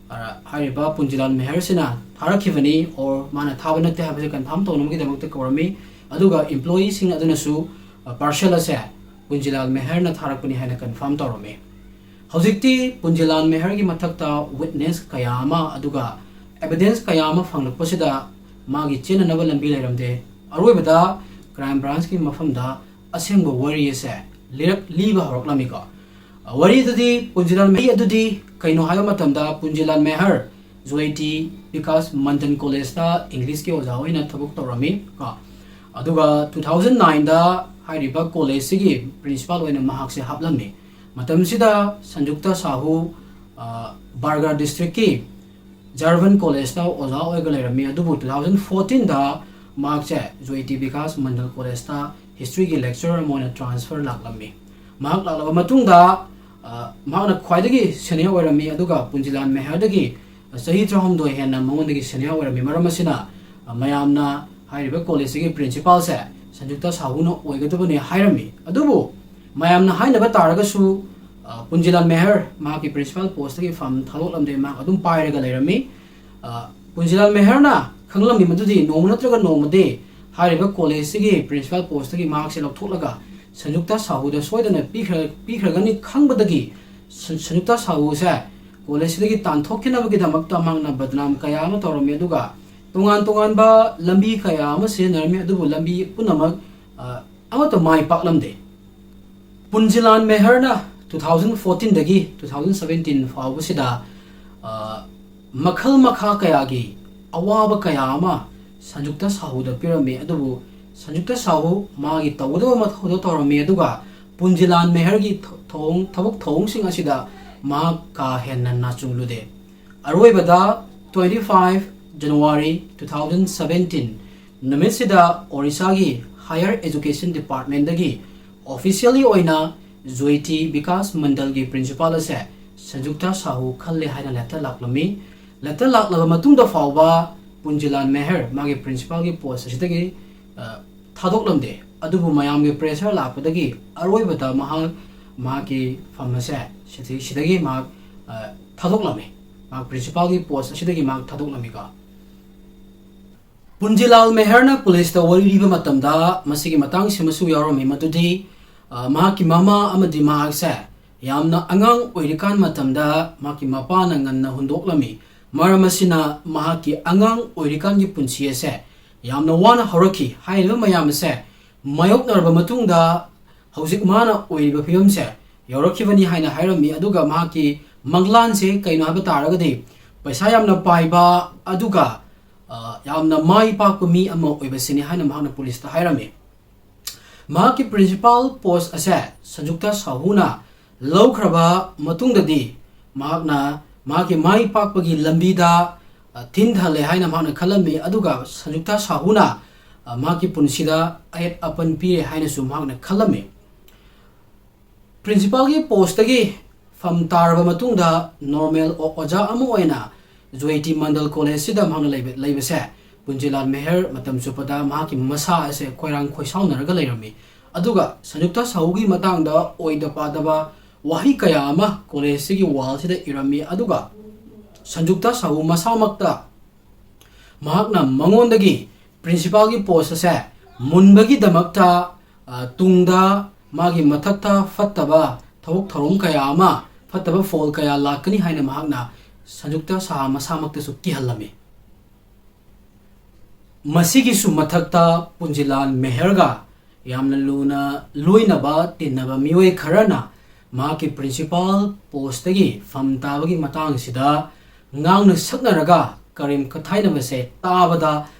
ꯑ, ꯍꯥꯏꯔꯤꯕ ꯄꯨꯟꯖꯤꯂꯥꯜ ꯃꯦꯍꯔꯁꯤꯅ ꯊꯥꯔꯛꯈꯤꯕꯅꯤ or ꯃꯥꯅ ꯊꯥꯕ ꯅꯠꯇꯦ ꯍꯥꯏꯕꯁꯦ confirm ꯇꯧꯅꯕꯒꯤꯗꯃꯛꯇ ꯀꯧꯔꯝꯃꯤ꯫ ꯑꯗꯨꯒ employeeꯁꯤꯡ ꯑꯗꯨꯅꯁꯨ, ꯑ, parcel ꯑꯁꯦ ꯄꯨꯟꯖꯤꯂꯥꯜ ꯃꯦꯍꯔꯅ ꯊꯥꯔꯛꯄꯅꯤ ꯍꯥꯏꯅ confirm ꯇꯧꯔꯝꯃꯤ꯫ ꯍꯧꯖꯤꯛꯇꯤ ꯄꯨꯟꯖꯤꯂꯥꯜ ꯃꯦꯍꯔꯒꯤ ꯃꯊꯛꯇ witness ꯀꯌꯥ ꯑꯃ, ꯑꯗꯨꯒ ꯑꯦꯚꯤꯗꯦꯟꯁ ꯀꯌꯥ ꯑꯃ ꯐꯪꯂꯛꯄꯁꯤꯗ ꯃꯥꯒꯤ ꯆꯦꯟꯅꯅꯕ ꯂꯝꯕꯤ ꯂꯩꯔꯝꯗꯦ꯫ ꯑꯔꯣꯏꯕꯗ ꯀ꯭ꯔꯥꯏꯝ ꯕ꯭ꯔꯥꯟꯁꯀꯤ ꯃꯐꯝꯗ ꯑꯁꯦꯡꯕ ꯋꯥꯔꯤ ꯑꯁꯦ ꯂꯤꯔꯛ-, ꯂꯤꯕ ꯍꯧꯔꯛꯂꯝꯃꯤꯀꯣ꯫ ꯑ, ꯋꯥꯔꯤ ꯑꯗꯨꯗꯤ, ꯄꯨꯟꯖꯤꯂꯥꯜ ꯃꯦꯍꯔ ꯑꯗꯨꯗꯤ ꯀꯩꯅꯣ ꯍꯥꯏꯕ ꯃꯇꯝꯗ, ꯄꯨꯟꯖꯤꯂꯥꯜ ꯃꯦꯍꯔ ꯖꯣꯏꯇꯤ ꯕꯤꯀꯥꯁ ꯃꯟꯗꯟ ꯀꯣꯂꯦꯖꯇ ꯏꯪꯂꯤꯁꯀꯤ ꯑꯣꯖꯥ ꯑꯣꯏꯅ ꯊꯕꯛ ꯇꯧꯔꯝꯃꯤ ꯀꯣ꯫ ꯑꯗꯨꯒ two thousand nineꯗ ꯍꯥꯏꯔꯤꯕ ꯀꯣꯂꯦꯖꯁꯤꯒꯤ ꯄ꯭ꯔꯤꯟꯁꯤꯄꯥꯜ ꯑꯣꯏꯅ ꯃꯍꯥꯛꯁꯦ ꯍꯥꯞꯂꯝꯃꯤ꯫ ꯃꯇꯝꯁꯤꯗ ꯁꯟꯖꯨꯛꯇ ꯁꯥꯍꯨ, ꯑ, ꯕꯥꯔꯒꯥꯔ ꯗꯤꯁꯇ꯭ꯔꯤꯛꯀꯤ ꯖꯥꯔꯚꯟ ꯀꯣꯂꯦꯖꯇ ꯑꯣꯖꯥ ꯑꯣꯏꯔꯒ ꯂꯩꯔꯝꯃꯤ꯫ ꯑꯗꯨꯕꯨ two thousand fourteenꯗ ꯃꯍꯥꯛꯁꯦ ꯖꯣꯏꯇꯤ ꯕꯤꯀꯥꯁ ꯃꯟꯗꯜ ꯀꯣꯂꯦꯖꯇ ꯍꯤꯁꯇ꯭ꯔꯤꯒꯤ ꯂꯦꯛꯆꯔꯔ ꯑꯃ ꯑꯣꯏꯅ ꯇ꯭ꯔꯥꯟꯁꯐꯔ ꯂꯥꯛꯂꯝꯃꯤ꯫ ꯃꯍꯥꯛ ꯂꯥꯛꯂꯕ ꯃꯇꯨꯡꯗ, ꯑ, ꯃꯍꯥꯛꯅ ꯈ꯭ꯋꯥꯏꯗꯒꯤ ꯁꯦꯅꯤꯌꯔ ꯑꯣꯏꯔꯝꯃꯤ, ꯑꯗꯨꯒ ꯄꯨꯟꯖꯤꯂꯥꯜ ꯃꯦꯍꯔꯗꯒꯤ ꯆꯍꯤ ꯇꯔꯥꯍꯨꯝꯗꯣꯏ ꯍꯦꯟꯅ ꯃꯉꯣꯟꯗꯒꯤ ꯁꯦꯅꯤꯌꯔ ꯑꯣꯏꯔꯝꯃꯤ꯫ ꯃꯔꯝ ꯑꯁꯤꯅ, ꯑ, ꯃꯌꯥꯝꯅ ꯍꯥꯏꯔꯤꯕ ꯀꯣꯂꯦꯖꯁꯤꯒꯤ ꯄ꯭ꯔꯤꯟꯁꯤꯄꯥꯜꯁꯦ ꯁꯟꯖꯨꯛꯇ ꯁꯥꯍꯨꯅ ꯑꯣꯏꯒꯗꯕꯅꯤ ꯍꯥꯏꯔꯝꯃꯤ꯫ ꯑꯗꯨꯕꯨ ꯃꯌꯥꯝꯅ ꯍꯥꯏꯅꯕ ꯇꯥꯔꯒꯁꯨ, ꯑ, ꯄꯨꯟꯖꯤꯂꯥꯜ ꯃꯦꯍꯔ ꯃꯍꯥꯛꯀꯤ ꯄ꯭ꯔꯤꯟꯁꯤꯄꯥꯜ ꯄꯣꯁꯇꯒꯤ ꯐꯝ ꯊꯥꯗꯣꯛꯂꯝꯗꯦ, ꯃꯍꯥꯛ ꯑꯗꯨꯝ ꯄꯥꯏꯔꯒ ꯂꯩꯔꯝꯃꯤ꯫ ꯑ, ꯄꯨꯟꯖꯤꯂꯥꯜ ꯃꯦꯍꯔꯅ ꯈꯪꯂꯝꯃꯤ ꯃꯗꯨꯗꯤ ꯅꯣꯡꯃ ꯅꯠꯇ꯭ꯔꯒ ꯅꯣꯡꯃꯗꯤ ꯍꯥꯏꯔꯤꯕ ꯀꯣꯂꯦꯖꯁꯤꯒꯤ ꯄ꯭ꯔꯤꯟꯁꯤꯄꯥꯜ ꯄꯣꯁꯇꯒꯤ ꯃꯍꯥꯛꯁꯦ ꯂꯧꯊꯣꯛꯂꯒ ꯁꯟꯖꯨꯛꯇ ꯁꯥꯍꯨꯗ ꯁꯣꯏꯗꯅ ꯄꯤꯈ꯭ꯔ-, ꯄꯤꯈ꯭ꯔꯒꯅꯤ ꯈꯪꯕꯗꯒꯤ ꯁꯟ-, ꯁꯟꯖꯨꯛꯇ ꯁꯥꯍꯨꯁꯦ ꯀꯣꯂꯦꯖꯁꯤꯗꯒꯤ ꯇꯥꯟꯊꯣꯛꯈꯤꯅꯕꯒꯤꯗꯃꯛꯇ ꯃꯍꯥꯛꯅ ꯕꯗꯅꯥꯝ ꯀꯌꯥ ꯑꯃ ꯇꯧꯔꯝꯃꯤ, ꯑꯗꯨꯒ ꯇꯣꯉꯥꯟ ꯇꯣꯉꯥꯟꯕ ꯂꯝꯕꯤ ꯀꯌꯥ ꯑꯃ ꯁꯤꯖꯤꯟꯅꯔꯝꯃꯤ꯫ ꯑꯗꯨꯕꯨ ꯂꯝꯕꯤ ꯄꯨꯝꯅꯃꯛ, ꯑ, ꯑꯃꯠꯇ ꯃꯥꯏ ꯄꯥꯛꯂꯝꯗꯦ꯫ ꯄꯨꯟꯖꯤꯂꯥꯜ ꯃꯦꯍꯔꯅ two thousand fourteenꯗꯒꯤ two thousand seventeen ꯐꯥꯎꯕꯁꯤꯗ, ꯑ, ꯃꯈꯜ ꯃꯈꯥ ꯀꯌꯥꯒꯤ ꯑꯋꯥꯕ ꯀꯌꯥ ꯑꯃ ꯁꯟꯖꯨꯛꯇ ꯁꯥꯍꯨꯗ ꯄꯤꯔꯝꯃꯤ꯫ ꯑꯗꯨꯕꯨ ꯁꯟꯖꯨꯛꯇ ꯁꯥꯍꯨ ꯃꯥꯒꯤ ꯇꯧꯒꯗꯕ ꯃꯊꯧꯗꯣ ꯇꯧꯔꯝꯃꯤ, ꯑꯗꯨꯒ ꯄꯨꯟꯖꯤꯂꯥꯜ ꯃꯦꯍꯔꯒꯤ ꯊ-, ꯊꯧꯑꯣꯡ, ꯊꯕꯛ ꯊꯧꯑꯣꯡꯁꯤꯡ ꯑꯁꯤꯗ ꯃꯍꯥꯛ ꯀꯥ ꯍꯦꯟꯅ ꯅꯥꯆꯨꯡꯂꯨꯗꯦ꯫ ꯑꯔꯣꯏꯕꯗ, twenty five January two thousand seventeen ꯅꯨꯃꯤꯠꯁꯤꯗ ꯑꯣꯔꯤꯁꯥꯒꯤ ꯍꯥꯌꯔ ꯑꯦꯖꯨꯀꯦꯁꯟ ꯗꯤꯄꯥꯔꯠꯃꯦꯟꯗꯒꯤ ꯑꯣꯐꯤꯁꯤꯌꯦꯜꯂꯤ ꯑꯣꯏꯅ ꯖꯣꯏꯇꯤ ꯕꯤꯀꯥꯁ ꯃꯟꯗꯜꯒꯤ ꯄ꯭ꯔꯤꯟꯁꯤꯄꯥꯜ ꯑꯁꯦ ꯁꯟꯖꯨꯛꯇ ꯁꯥꯍꯨ ꯈꯜꯂꯦ ꯍꯥꯏꯅ ꯂꯦꯇꯔ ꯂꯥꯛꯂꯝꯃꯤ꯫ ꯂꯦꯇꯔ ꯂꯥꯛꯂꯕ ꯃꯇꯨꯡꯗ ꯐꯥꯎꯕ ꯄꯨꯟꯖꯤꯂꯥꯜ ꯃꯦꯍꯔ ꯃꯥꯒꯤ ꯄ꯭ꯔꯤꯟꯁꯤꯄꯥꯜꯒꯤ ꯄꯣꯁ ꯑꯁꯤꯗꯒꯤ, ꯑ, ꯊꯥꯗꯣꯛꯂꯝꯗꯦ꯫ ꯑꯗꯨꯕꯨ ꯃꯌꯥꯝꯒꯤ ꯄ꯭ꯔꯦꯁꯔ ꯂꯥꯛꯄꯗꯒꯤ ꯑꯔꯣꯏꯕꯗ ꯃꯍꯥꯛ ꯃꯍꯥꯛꯀꯤ ꯐꯝ ꯑꯁꯦ ꯁꯤꯗꯒꯤ, ꯁꯤꯗꯒꯤ ꯃꯍꯥꯛ, ꯑ, ꯊꯥꯗꯣꯛꯂꯝꯃꯤ꯫ ꯃꯍꯥꯛ ꯄ꯭ꯔꯤꯟꯁꯤꯄꯥꯜꯒꯤ ꯄꯣꯁ ꯑꯁꯤꯗꯒꯤ ꯃꯍꯥꯛ ꯊꯥꯗꯣꯛꯂꯝꯃꯤꯀꯣ꯫ ꯄꯨꯟꯖꯤꯂꯥꯜ ꯃꯦꯍꯔꯅ ꯄꯨꯂꯤꯁꯇ ꯋꯥꯔꯤ ꯂꯤꯕ ꯃꯇꯝꯗ ꯃꯁꯤꯒꯤ ꯃꯇꯥꯡꯁꯤꯃꯁꯨ ꯌꯥꯎꯔꯝꯃꯤ, ꯃꯗꯨꯗꯤ, ꯑ, ꯃꯍꯥꯛꯀꯤ ꯃꯃꯥ ꯑꯃꯗꯤ ꯃꯍꯥꯛꯁꯦ ꯌꯥꯝꯅ ꯑꯉꯥꯡ ꯑꯣꯏꯔꯤꯀꯥꯟ ꯃꯇꯝꯗ ꯃꯍꯥꯛꯀꯤ ꯃꯄꯥꯅ ꯉꯟꯅ ꯍꯨꯟꯗꯣꯛꯂꯝꯃꯤ꯫ ꯃꯔꯝ ꯑꯁꯤꯅ ꯃꯍꯥꯛꯀꯤ ꯑꯉꯥꯡ ꯑꯣꯏꯔꯤꯀꯥꯟꯒꯤ ꯄꯨꯟꯁꯤ ꯑꯁꯦ ꯌꯥꯝꯅ ꯋꯥꯅ ꯍꯧꯔꯛꯈꯤ꯫ ꯍꯥꯏꯔꯤꯕ ꯃꯌꯥꯝ ꯑꯁꯦ ꯃꯥꯌꯣꯛꯅꯔꯕ ꯃꯇꯨꯡꯗ ꯍꯧꯖꯤꯛ ꯃꯥꯅ ꯑꯣꯏꯔꯤꯕ ꯐꯤꯕꯝꯁꯦ ꯌꯧꯔꯛꯈꯤꯕꯅꯤ ꯍꯥꯏꯅ ꯍꯥꯏꯔꯝꯃꯤ꯫ ꯑꯗꯨꯒ ꯃꯍꯥꯛꯀꯤ ꯃꯪꯂꯥꯟꯁꯦ ꯀꯩꯅꯣ ꯍꯥꯏꯕ ꯇꯥꯔꯒꯗꯤ ꯄꯩꯁꯥ ꯌꯥꯝꯅ ꯄꯥꯏꯕ, ꯑꯗꯨꯒ, ꯑ, ꯌꯥꯝꯅ ꯃꯥꯏ ꯄꯥꯛꯄ ꯃꯤ ꯑꯃ ꯑꯣꯏꯕꯁꯤꯅꯤ ꯍꯥꯏꯅ ꯃꯍꯥꯛꯅ ꯄꯨꯂꯤꯁꯇ ꯍꯥꯏꯔꯝꯃꯤ꯫ ꯃꯍꯥꯛꯀꯤ ꯄ꯭ꯔꯤꯟꯁꯤꯄꯥꯜ ꯄꯣꯁ ꯑꯁꯦ ꯁꯟꯖꯨꯛꯇ ꯁꯥꯍꯨꯅ ꯂꯧꯈ꯭ꯔꯕ ꯃꯇꯨꯡꯗꯗꯤ ꯃꯍꯥꯛꯅ ꯃꯍꯥꯛꯀꯤ ꯃꯥꯏ ꯄꯥꯛꯄꯒꯤ ꯂꯝꯕꯤꯗ, ꯑ, ꯊꯤꯟꯊꯍꯜꯂꯦ ꯍꯥꯏꯅ ꯃꯍꯥꯛꯅ ꯈꯜꯂꯝꯃꯤ꯫ ꯑꯗꯨꯒ ꯁꯟꯖꯨꯛꯇ ꯁꯥꯍꯨꯅ, ꯑ, ꯃꯍꯥꯛꯀꯤ ꯄꯨꯟꯁꯤꯗ ꯑꯌꯦꯠ ꯑꯄꯟ ꯄꯤꯔꯦ ꯍꯥꯏꯅꯁꯨ ꯃꯍꯥꯛꯅ ꯈꯜꯂꯝꯃꯤ꯫ ꯄ꯭ꯔꯤꯟꯁꯤꯄꯥꯜꯒꯤ ꯄꯣꯁꯇꯒꯤ ꯐꯝ ꯇꯥꯔꯕ ꯃꯇꯨꯡꯗ ꯅꯣꯔꯃꯦꯜ ꯑꯣ-, ꯑꯣꯖꯥ ꯑꯃ ꯑꯣꯏꯅ ꯖꯣꯏꯇꯤ ꯃꯟꯗꯜ ꯀꯣꯂꯦꯖꯁꯤꯗ ꯃꯍꯥꯛꯅ ꯂꯩꯕ-, ꯂꯩꯕꯁꯦ ꯄꯨꯟꯖꯤꯂꯥꯜ ꯃꯦꯍꯔ ꯃꯇꯝ ꯆꯨꯞꯄꯗ ꯃꯍꯥꯛꯀꯤ ꯃꯁꯥ ꯑꯁꯦ ꯈꯣꯏꯔꯥꯡ ꯈꯣꯏꯁꯥꯎꯅꯔꯒ ꯂꯩꯔꯝꯃꯤ꯫ ꯑꯗꯨꯒ ꯁꯟꯖꯨꯛꯇ ꯁꯥꯍꯨꯒꯤ ꯃꯇꯥꯡꯗ ꯑꯣꯏꯗ ꯄꯥꯗꯕ ꯋꯥꯍꯩ ꯀꯌꯥ ꯑꯃ ꯀꯣꯂꯦꯖꯁꯤꯒꯤ ꯋꯥꯜꯁꯤꯗ ꯏꯔꯝꯃꯤ꯫ ꯑꯗꯨꯒ ꯁꯟꯖꯨꯛꯇ ꯁꯥꯍꯨ ꯃꯁꯥꯃꯛꯇ ꯃꯍꯥꯛꯅ ꯃꯉꯣꯟꯗꯒꯤ ꯄ꯭ꯔꯤꯟꯁꯤꯄꯥꯜꯒꯤ ꯄꯣꯁ ꯑꯁꯦ ꯃꯨꯟꯕꯒꯤꯗꯃꯛꯇ, ꯑ, ꯇꯨꯡꯗ ꯃꯥꯒꯤ ꯃꯊꯛꯇ ꯐꯠꯇꯕ ꯊꯕꯛ ꯊꯧꯔꯝ ꯀꯌꯥ ꯑꯃ, ꯐꯠꯇꯕ ꯐꯣꯜ ꯀꯌꯥ ꯂꯥꯛꯀꯅꯤ ꯍꯥꯏꯅ ꯃꯍꯥꯛꯅ ꯁꯟꯖꯨꯛꯇ ꯁꯥꯍꯥ ꯃꯁꯥꯃꯛꯇꯁꯨ ꯀꯤꯍꯜꯂꯝꯃꯤ꯫ ꯃꯁꯤꯒꯤꯁꯨ ꯃꯊꯛꯇ ꯄꯨꯟꯖꯤꯂꯥꯜ ꯃꯦꯍꯔꯒ ꯌꯥꯝꯅ ꯂꯨꯅ ꯂꯣꯏꯅꯕ ꯇꯤꯟꯅꯕ ꯃꯤꯑꯣꯏ ꯈꯔꯅ ꯃꯍꯥꯛꯀꯤ ꯄ꯭ꯔꯤꯟꯁꯤꯄꯥꯜ ꯄꯣꯁꯇꯒꯤ ꯐꯝ ꯇꯥꯕꯒꯤ ꯃꯇꯥꯡꯁꯤꯗ ꯉꯥꯡꯅ ꯁꯛꯅꯔꯒ ꯀꯔꯦꯝ ꯀꯊꯥꯏꯅꯕꯁꯦ ꯇꯥꯕꯗ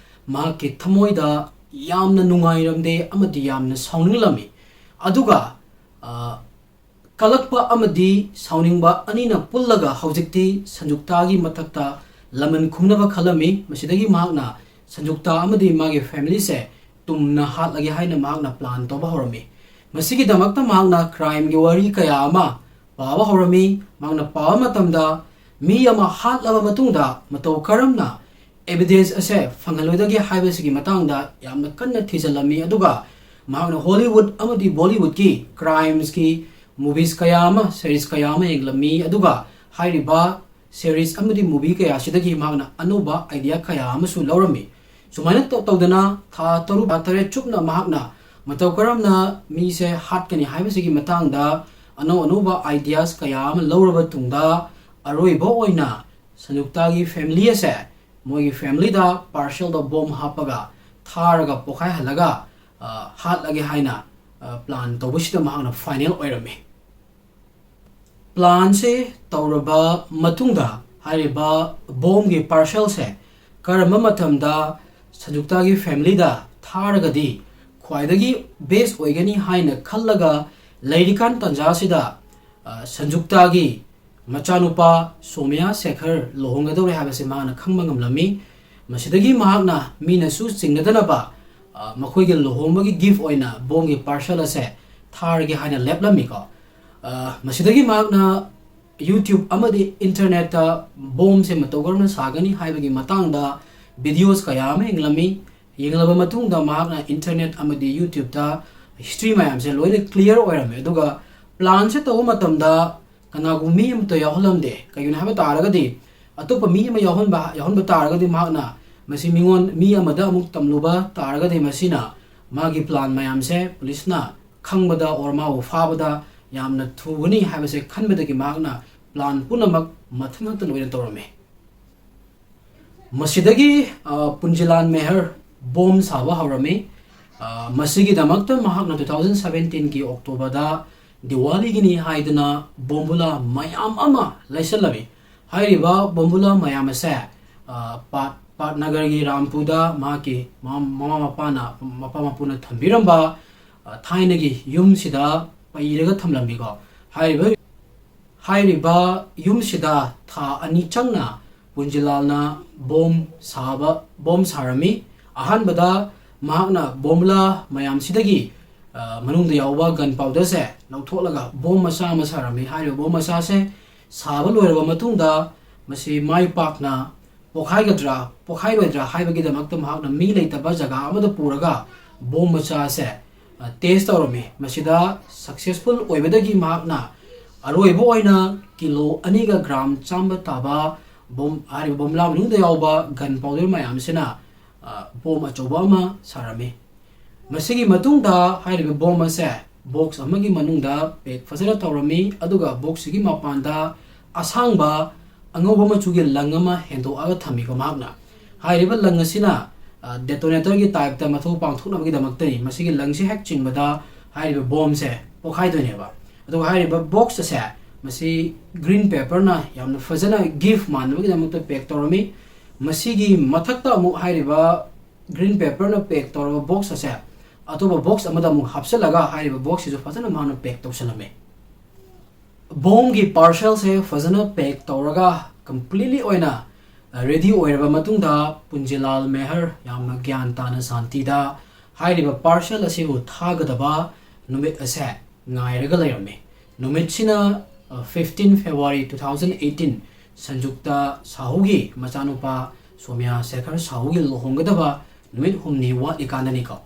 ꯃꯍꯥꯛꯀꯤ ꯊꯃꯣꯏꯗ ꯌꯥꯝꯅ ꯅꯨꯡꯉꯥꯏꯔꯝꯗꯦ ꯑꯃꯗꯤ ꯌꯥꯝꯅ ꯁꯥꯎꯅꯤꯡꯂꯝꯃꯤ꯫ ꯑꯗꯨꯒ, ꯑ, ꯀꯂꯛꯄ ꯑꯃꯗꯤ ꯁꯥꯎꯅꯤꯡꯕ ꯑꯅꯤꯅ ꯄꯨꯜꯂꯒ ꯍꯧꯖꯤꯛꯇꯤ ꯁꯟꯖꯨꯛꯇꯥꯒꯤ ꯃꯊꯛꯇ ꯂꯃꯟ ꯈꯨꯝꯅꯕ ꯈꯜꯂꯝꯃꯤ꯫ ꯃꯁꯤꯗꯒꯤ ꯃꯍꯥꯛꯅ ꯁꯟꯖꯨꯛꯇꯥ ꯑꯃꯗꯤ ꯃꯥꯒꯤ ꯐꯦꯃꯤꯂꯤꯁꯦ ꯇꯨꯝꯅ ꯍꯥꯠꯂꯒꯦ ꯍꯥꯏꯅ ꯃꯍꯥꯛꯅ ꯄ꯭ꯂꯥꯟ ꯇꯧꯕ ꯍꯧꯔꯝꯃꯤ꯫ ꯃꯁꯤꯒꯤꯗꯃꯛꯇ ꯃꯍꯥꯛꯅ ꯀ꯭ꯔꯥꯏꯝꯒꯤ ꯋꯥꯔꯤ ꯀꯌꯥ ꯑꯃ ꯄꯥꯕ ꯍꯧꯔꯝꯃꯤ꯫ ꯃꯍꯥꯛꯅ ꯄꯥꯕ ꯃꯇꯝꯗ ꯃꯤ ꯑꯃ ꯍꯥꯠꯂꯕ ꯃꯇꯨꯡꯗ ꯃꯇꯧ ꯀꯔꯝꯅ ꯑꯦꯕꯤꯗꯦꯟꯁ ꯑꯁꯦ ꯐꯪꯍꯜꯂꯣꯏꯗꯒꯦ ꯍꯥꯏꯕꯁꯤꯒꯤ ꯃꯇꯥꯡꯗ ꯌꯥꯝꯅ ꯀꯟꯅ ꯊꯤꯖꯤꯜꯂꯝꯃꯤ꯫ ꯑꯗꯨꯒ ꯃꯍꯥꯛꯅ ꯍꯣꯂꯤꯋꯨꯗ ꯑꯃꯗꯤ ꯕꯣꯂꯤꯋꯨꯗꯀꯤ ꯀ꯭ꯔꯥꯏꯝꯁꯀꯤ ꯃꯨꯚꯤꯁ ꯀꯌꯥ ꯑꯃ, ꯁꯦꯔꯤꯁ ꯀꯌꯥ ꯑꯃ ꯌꯦꯡꯂꯝꯃꯤ꯫ ꯑꯗꯨꯒ ꯍꯥꯏꯔꯤꯕ ꯁꯦꯔꯤꯁ ꯑꯃꯗꯤ ꯃꯨꯚꯤ ꯀꯌꯥꯁꯤꯗꯒꯤ ꯃꯍꯥꯛꯅ ꯑꯅꯧꯕ ꯑꯥꯏꯗꯤꯌꯥ ꯀꯌꯥ ꯑꯃꯁꯨ ꯂꯧꯔꯝꯃꯤ꯫ ꯁꯨꯃꯥꯏꯅ ꯇꯧ-, ꯇꯧꯗꯅ ꯊꯥ ꯇꯔꯨꯛ, ꯊꯥ ꯇꯔꯦꯠ ꯆꯨꯞꯅ ꯃꯍꯥꯛꯅ ꯃꯇꯧ ꯀꯔꯝꯅ ꯃꯤꯁꯦ ꯍꯥꯠꯀꯅꯤ ꯍꯥꯏꯕꯁꯤꯒꯤ ꯃꯇꯥꯡꯗ ꯑꯅꯧ ꯑꯅꯧꯕ ꯑꯥꯏꯗꯤꯌꯥꯁ ꯀꯌꯥ ꯑꯃ ꯂꯧꯔꯕ ꯇꯨꯡꯗ ꯑꯔꯣꯏꯕ ꯑꯣꯏꯅ ꯁꯟꯖꯨꯛꯇꯥꯒꯤ family ꯑꯁꯦ ꯃꯣꯏꯒꯤ familyꯗ parcelꯗ bomb ꯍꯥꯞꯄꯒ ꯊꯥꯔꯒ ꯄꯣꯈꯥꯏꯍꯜꯂꯒ, ꯑ, ꯍꯥꯠꯂꯒꯦ ꯍꯥꯏꯅ, ꯑ, plan ꯇꯧꯕꯁꯤꯗ ꯃꯍꯥꯛꯅ final ꯑꯣꯏꯔꯝꯃꯤ꯫ Planꯁꯦ ꯇꯧꯔꯕ ꯃꯇꯨꯡꯗ ꯍꯥꯏꯔꯤꯕ bombꯒꯤ parcelꯁꯦ ꯀꯔꯝꯕ ꯃꯇꯝꯗ ꯁꯟꯖꯨꯛꯇꯥꯒꯤ familyꯗ ꯊꯥꯔꯒꯗꯤ ꯈ꯭ꯋꯥꯏꯗꯒꯤ best ꯑꯣꯏꯒꯅꯤ ꯍꯥꯏꯅ ꯈꯜꯂꯒ ꯂꯩꯔꯤꯀꯥꯟ ꯇꯥꯟꯖꯥꯁꯤꯗ, ꯑ, ꯁꯟꯖꯨꯛꯇꯥꯒꯤ ꯃꯆꯥꯅꯨꯄꯥ ꯁꯣꯃꯤꯌꯥ ꯁꯦꯈꯔ ꯂꯨꯍꯣꯡꯒꯗꯧꯔꯦ ꯍꯥꯏꯕꯁꯦ ꯃꯍꯥꯛꯅ ꯈꯪꯕ ꯉꯝꯂꯝꯃꯤ꯫ ꯃꯁꯤꯗꯒꯤ ꯃꯍꯥꯛꯅ ꯃꯤꯅꯁꯨ ꯆꯤꯡꯅꯗꯅꯕ, ꯑ, ꯃꯈꯣꯏꯒꯤ ꯂꯨꯍꯣꯡꯕꯒꯤ gift ꯑꯣꯏꯅ bombꯒꯤ parcel ꯑꯁꯦ ꯊꯥꯔꯒꯦ ꯍꯥꯏꯅ ꯂꯦꯞꯂꯝꯃꯤꯀꯣ꯫ ꯑ, ꯃꯁꯤꯗꯒꯤ ꯃꯍꯥꯛꯅ YouTube ꯑꯃꯗꯤ internetꯇ bombꯁꯦ ꯃꯇꯧ ꯀꯔꯝꯅ ꯁꯥꯒꯅꯤ ꯍꯥꯏꯕꯒꯤ ꯃꯇꯥꯡꯗ videos ꯀꯌꯥ ꯑꯃ ꯌꯦꯡꯂꯝꯃꯤ꯫ ꯌꯦꯡꯂꯕ ꯃꯇꯨꯡꯗ ꯃꯍꯥꯛꯅ internet ꯑꯃꯗꯤ YouTubeꯇ history ꯃꯌꯥꯝꯁꯦ ꯂꯣꯏꯅ clear ꯑꯣꯏꯔꯝꯃꯦ꯫ ꯑꯗꯨꯒ planꯁꯦ ꯇꯧꯕ ꯃꯇꯝꯗ ꯀꯅꯥꯒꯨꯝꯕ ꯃꯤ ꯑꯃꯠꯇ ꯌꯥꯎꯍꯜꯂꯝꯗꯦ꯫ ꯀꯩꯒꯤꯅꯣ ꯍꯥꯏꯕ ꯇꯥꯔꯒꯗꯤ, ꯑꯇꯣꯞꯄ ꯃꯤ ꯑꯃ ꯌꯥꯎꯍꯟꯕ, ꯌꯥꯎꯍꯟꯕ ꯇꯥꯔꯒꯗꯤ ꯃꯍꯥꯛꯅ ꯃꯁꯤ ꯃꯤꯉꯣꯟ, ꯃꯤ ꯑꯃꯗ ꯑꯃꯨꯛ ꯇꯝꯂꯨꯕ ꯇꯥꯔꯒꯗꯤ ꯃꯁꯤꯅ ꯃꯥꯒꯤ plan ꯃꯌꯥꯝꯁꯦ ꯄꯨꯂꯤꯁꯅ ꯈꯪꯕꯗ or ꯃꯥꯕꯨ ꯐꯥꯕꯗ ꯌꯥꯝꯅ ꯊꯨꯒꯅꯤ ꯍꯥꯏꯕꯁꯦ ꯈꯟꯕꯗꯒꯤ ꯃꯍꯥꯛꯅ plan ꯄꯨꯝꯅꯃꯛ ꯃꯊꯟ ꯃꯊꯟ ꯑꯣꯏꯅ ꯇꯧꯔꯝꯃꯤ꯫ ꯃꯁꯤꯗꯒꯤ, ꯑ, ꯄꯨꯟꯖꯤꯂꯥꯜ ꯃꯦꯍꯔ bomb ꯁꯥꯕ ꯍꯧꯔꯝꯃꯤ꯫ ꯑ, ꯃꯁꯤꯒꯤꯗꯃꯛꯇ ꯃꯍꯥꯛꯅ two thousand seventeenꯒꯤ Octoberꯗ ꯗꯤꯋꯥꯂꯤꯒꯤꯅꯤ ꯍꯥꯏꯗꯨꯅ ꯕꯣꯝꯕꯨꯂꯥ ꯃꯌꯥꯝ ꯑꯃ ꯂꯩꯁꯜꯂꯝꯃꯤ꯫ ꯍꯥꯏꯔꯤꯕ ꯕꯣꯝꯕꯨꯂꯥ ꯃꯌꯥꯝ ꯑꯁꯦ, ꯑ, ꯄꯥꯠ-, ꯄꯥꯠꯅꯒꯔꯒꯤ ꯔꯥꯝꯄꯨꯗ ꯃꯍꯥꯛꯀꯤ ꯃꯃꯥ, ꯃꯃꯥ ꯃꯄꯥꯅ, ꯃꯄꯥ ꯃꯄꯨꯅ ꯊꯝꯕꯤꯔꯝꯕ, ꯑ, ꯊꯥꯏꯅꯒꯤ ꯌꯨꯝꯁꯤꯗ ꯄꯩꯔꯒ ꯊꯝꯂꯝꯃꯤꯀꯣ꯫ ꯍꯥꯏꯔꯤꯕ ꯍꯥꯏꯔꯤꯕ ꯌꯨꯝꯁꯤꯗ ꯊꯥ ꯑꯅꯤ ꯆꯪꯅ ꯄꯨꯟꯖꯤꯂꯥꯜꯅ ꯕꯣꯝ ꯁꯥꯕ, ꯕꯣꯝ ꯁꯥꯔꯝꯃꯤ꯫ ꯑꯍꯥꯟꯕꯗ ꯃꯍꯥꯛꯅ ꯕꯣꯝꯕꯨꯂꯥ ꯃꯌꯥꯝꯁꯤꯗꯒꯤ, ꯑ, ꯃꯅꯨꯡꯗ ꯌꯥꯎꯕ gun powderꯁꯦ ꯂꯧꯊꯣꯛꯂꯒ ꯕꯣꯝ ꯃꯆꯥ ꯑꯃ ꯁꯥꯔꯝꯃꯤ꯫ ꯍꯥꯏꯔꯤꯕ ꯕꯣꯝ ꯃꯆꯥꯁꯦ ꯁꯥꯕ ꯂꯣꯏꯔꯕ ꯃꯇꯨꯡꯗ ꯃꯁꯤ ꯃꯥꯏ ꯄꯥꯛꯅ ꯄꯣꯈꯥꯏꯒꯗ꯭ꯔꯥ, ꯄꯣꯈꯥꯏꯔꯣꯏꯗ꯭ꯔꯥ ꯍꯥꯏꯕꯒꯤꯗꯃꯛꯇ ꯃꯍꯥꯛꯅ ꯃꯤ ꯂꯩꯇꯕ ꯖꯒꯥ ꯑꯃꯗ ꯄꯨꯔꯒ ꯕꯣꯝ ꯃꯆꯥ ꯑꯁꯦ, ꯑ, test ꯇꯧꯔꯝꯃꯤ꯫ ꯃꯁꯤꯗ successful ꯑꯣꯏꯕꯗꯒꯤ ꯃꯍꯥꯛꯅ ꯑꯔꯣꯏꯕ ꯑꯣꯏꯅ ꯀꯤꯂꯣ ꯑꯅꯤꯒ ꯒ꯭ꯔꯥꯝ ꯆꯥꯝꯃ ꯇꯥꯕ ꯕꯣꯝ, ꯍꯥꯏꯔꯤꯕ ꯕꯣꯝꯕꯨꯂꯥ ꯃꯅꯨꯡꯗ ꯌꯥꯎꯕ gun powder ꯃꯌꯥꯝꯁꯤꯅ, ꯑ, ꯕꯣꯝ ꯑꯆꯧꯕ ꯑꯃ ꯁꯥꯔꯝꯃꯤ꯫ ꯃꯁꯤꯒꯤ ꯃꯇꯨꯡꯗ ꯍꯥꯏꯔꯤꯕ ꯕꯣꯝ ꯑꯁꯦ box ꯑꯃꯒꯤ ꯃꯅꯨꯡꯗ pack ꯐꯖꯅ ꯇꯧꯔꯝꯃꯤ, ꯑꯗꯨꯒ boxꯁꯤꯒꯤ ꯃꯄꯥꯟꯗ ꯑꯁꯥꯡꯕ ꯑꯉꯧꯕ ꯃꯆꯨꯒꯤ ꯂꯪ ꯑꯃ ꯍꯦꯟꯗꯣꯛꯑꯒ ꯊꯝꯃꯤꯀꯣ ꯃꯍꯥꯛꯅ꯫ ꯍꯥꯏꯔꯤꯕ ꯂꯪ ꯑꯁꯤꯅ, ꯑ, detonator ꯒꯤ type ꯇ ꯃꯊꯧ ꯄꯥꯡꯊꯣꯛꯅꯕꯒꯤꯗꯃꯛꯇꯅꯤ꯫ ꯃꯁꯤꯒꯤ ꯂꯪꯁꯤ ꯍꯦꯛ ꯆꯤꯡꯕꯗ ꯍꯥꯏꯔꯤꯕ bomb ꯁꯦ ꯄꯣꯛꯈꯥꯏꯗꯣꯏꯅꯦꯕ꯫ ꯑꯗꯨꯒ ꯍꯥꯏꯔꯤꯕ box ꯑꯁꯦ, ꯃꯁꯤ green paper ꯅ ꯌꯥꯝꯅ ꯐꯖꯅ gift ꯃꯥꯟꯅꯕꯒꯤꯗꯃꯛꯇ pack ꯇꯧꯔꯝꯃꯤ꯫ ꯃꯁꯤꯒꯤ ꯃꯊꯛꯇ ꯑꯃꯨꯛ ꯍꯥꯏꯔꯤꯕ green paper ꯅ pack ꯇꯧꯔꯕ box ꯑꯁꯦ ꯑꯇꯣꯞꯄ box ꯑꯃꯗ ꯑꯃꯨꯛ ꯍꯥꯞꯆꯤꯜꯂꯒ ꯍꯥꯏꯔꯤꯕ box ꯁꯤꯁꯨ ꯐꯖꯅ ꯃꯥꯅ pack ꯇꯧꯁꯜꯂꯝꯃꯤ꯫ Bomb ꯒꯤ parcel ꯁꯦ ꯐꯖꯅ pack ꯇꯧꯔꯒ completely ꯑꯣꯏꯅ ready ꯑꯣꯏꯔꯕ ꯃꯇꯨꯡꯗ, ꯄꯨꯟꯖꯤꯂꯥꯜ ꯃꯦꯍꯔ ꯌꯥꯝꯅ ꯒ꯭ꯌꯥꯟ ꯇꯥꯅ ꯁꯥꯟꯇꯤꯗ ꯍꯥꯏꯔꯤꯕ parcel ꯑꯁꯤꯕꯨ ꯊꯥꯒꯗꯕ ꯅꯨꯃꯤꯠ ꯑꯁꯦ ꯉꯥꯏꯔꯒ ꯂꯩꯔꯝꯃꯤ꯫ ꯅꯨꯃꯤꯠꯁꯤꯅ, ꯑ, fifteen February two thousand eighteen, ꯁꯟꯖꯨꯛꯇ ꯁꯥꯍꯨꯒꯤ ꯃꯆꯥꯅꯨꯄꯥ ꯁꯣꯃ꯭ꯌꯥ ꯁꯦꯈꯔ ꯁꯥꯍꯨꯒꯤ ꯂꯨꯍꯣꯡꯒꯗꯕ ꯅꯨꯃꯤꯠ ꯍꯨꯝꯅꯤ ꯋꯥꯠꯂꯤꯀꯥꯟꯗꯅꯤꯀꯣ꯫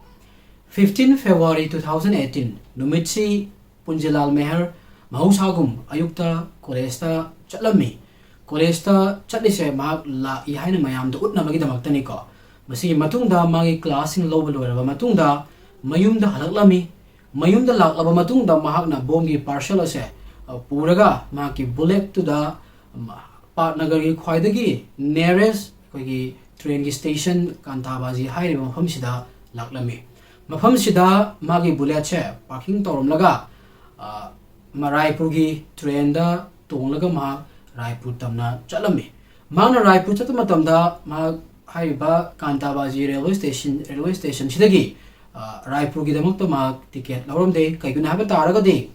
Fifteen February two thousand eighteen ꯅꯨꯃꯤꯠꯁꯤ ꯄꯨꯟꯖꯤꯂꯥꯜ ꯃꯦꯍꯔ ꯃꯍꯧꯁꯥꯒꯨꯝ ꯑꯌꯨꯛꯇ college ꯇ ꯆꯠꯂꯝꯃꯤ꯫ College ꯇ ꯆꯠꯂꯤꯁꯦ ꯃꯍꯥꯛ ꯂꯥꯛꯏ ꯍꯥꯏꯅ ꯃꯌꯥꯝꯗ ꯎꯠꯅꯕꯒꯤꯗꯃꯛꯇꯅꯤꯀꯣ꯫ ꯃꯁꯤꯒꯤ ꯃꯇꯨꯡꯗ ꯃꯥꯒꯤ class ꯁꯤꯡ ꯂꯧꯕ ꯂꯣꯏꯔꯕ ꯃꯇꯨꯡꯗ ꯃꯌꯨꯝꯗ ꯍꯜꯂꯛꯂꯝꯃꯤ꯫ ꯃꯌꯨꯝꯗ ꯂꯥꯛꯂꯕ ꯃꯇꯨꯡꯗ ꯃꯍꯥꯛꯅ bomb ꯒꯤ parcel ꯑꯁꯦ, ꯑ, ꯄꯨꯔꯒ ꯃꯍꯥꯛꯀꯤ bullet ꯇꯨꯗ, ꯎꯝ, ꯄꯥꯠꯅꯒꯔꯒꯤ ꯈ꯭ꯋꯥꯏꯗꯒꯤ nearest ꯑꯩꯈꯣꯏꯒꯤ train ꯒꯤ station ꯀꯥꯟꯇꯥꯕꯥꯖꯤ ꯍꯥꯏꯔꯤꯕ ꯃꯐꯝꯁꯤꯗ ꯂꯥꯛꯂꯝꯃꯤ꯫ ꯃꯐꯝꯁꯤꯗ ꯃꯥꯒꯤ bullet ꯁꯦ parking ꯇꯧꯔꯝꯂꯒ, ꯑ, ꯃ-, ꯔꯥꯏꯄꯨꯔꯒꯤ train ꯗ ꯇꯣꯡꯂꯒ ꯃꯍꯥꯛ ꯔꯥꯏꯄꯨꯔ ꯇꯝꯅ ꯆꯠꯂꯝꯃꯤ꯫ ꯃꯍꯥꯛꯅ ꯔꯥꯏꯄꯨꯔ ꯆꯠꯄ ꯃꯇꯝꯗ ꯃꯍꯥꯛ ꯍꯥꯏꯔꯤꯕ ꯀꯥꯟꯇꯥꯕꯥꯖꯤ railway station, railway station ꯁꯤꯗꯒꯤ, ꯑ, ꯔꯥꯏꯄꯨꯔꯒꯤꯗꯃꯛꯇ ꯃꯍꯥꯛ ticket ꯂꯧꯔꯝꯗꯦ꯫ ꯀꯩꯒꯤꯅꯣ ꯍꯥꯏꯕ ꯇꯥꯔꯒꯗꯤ,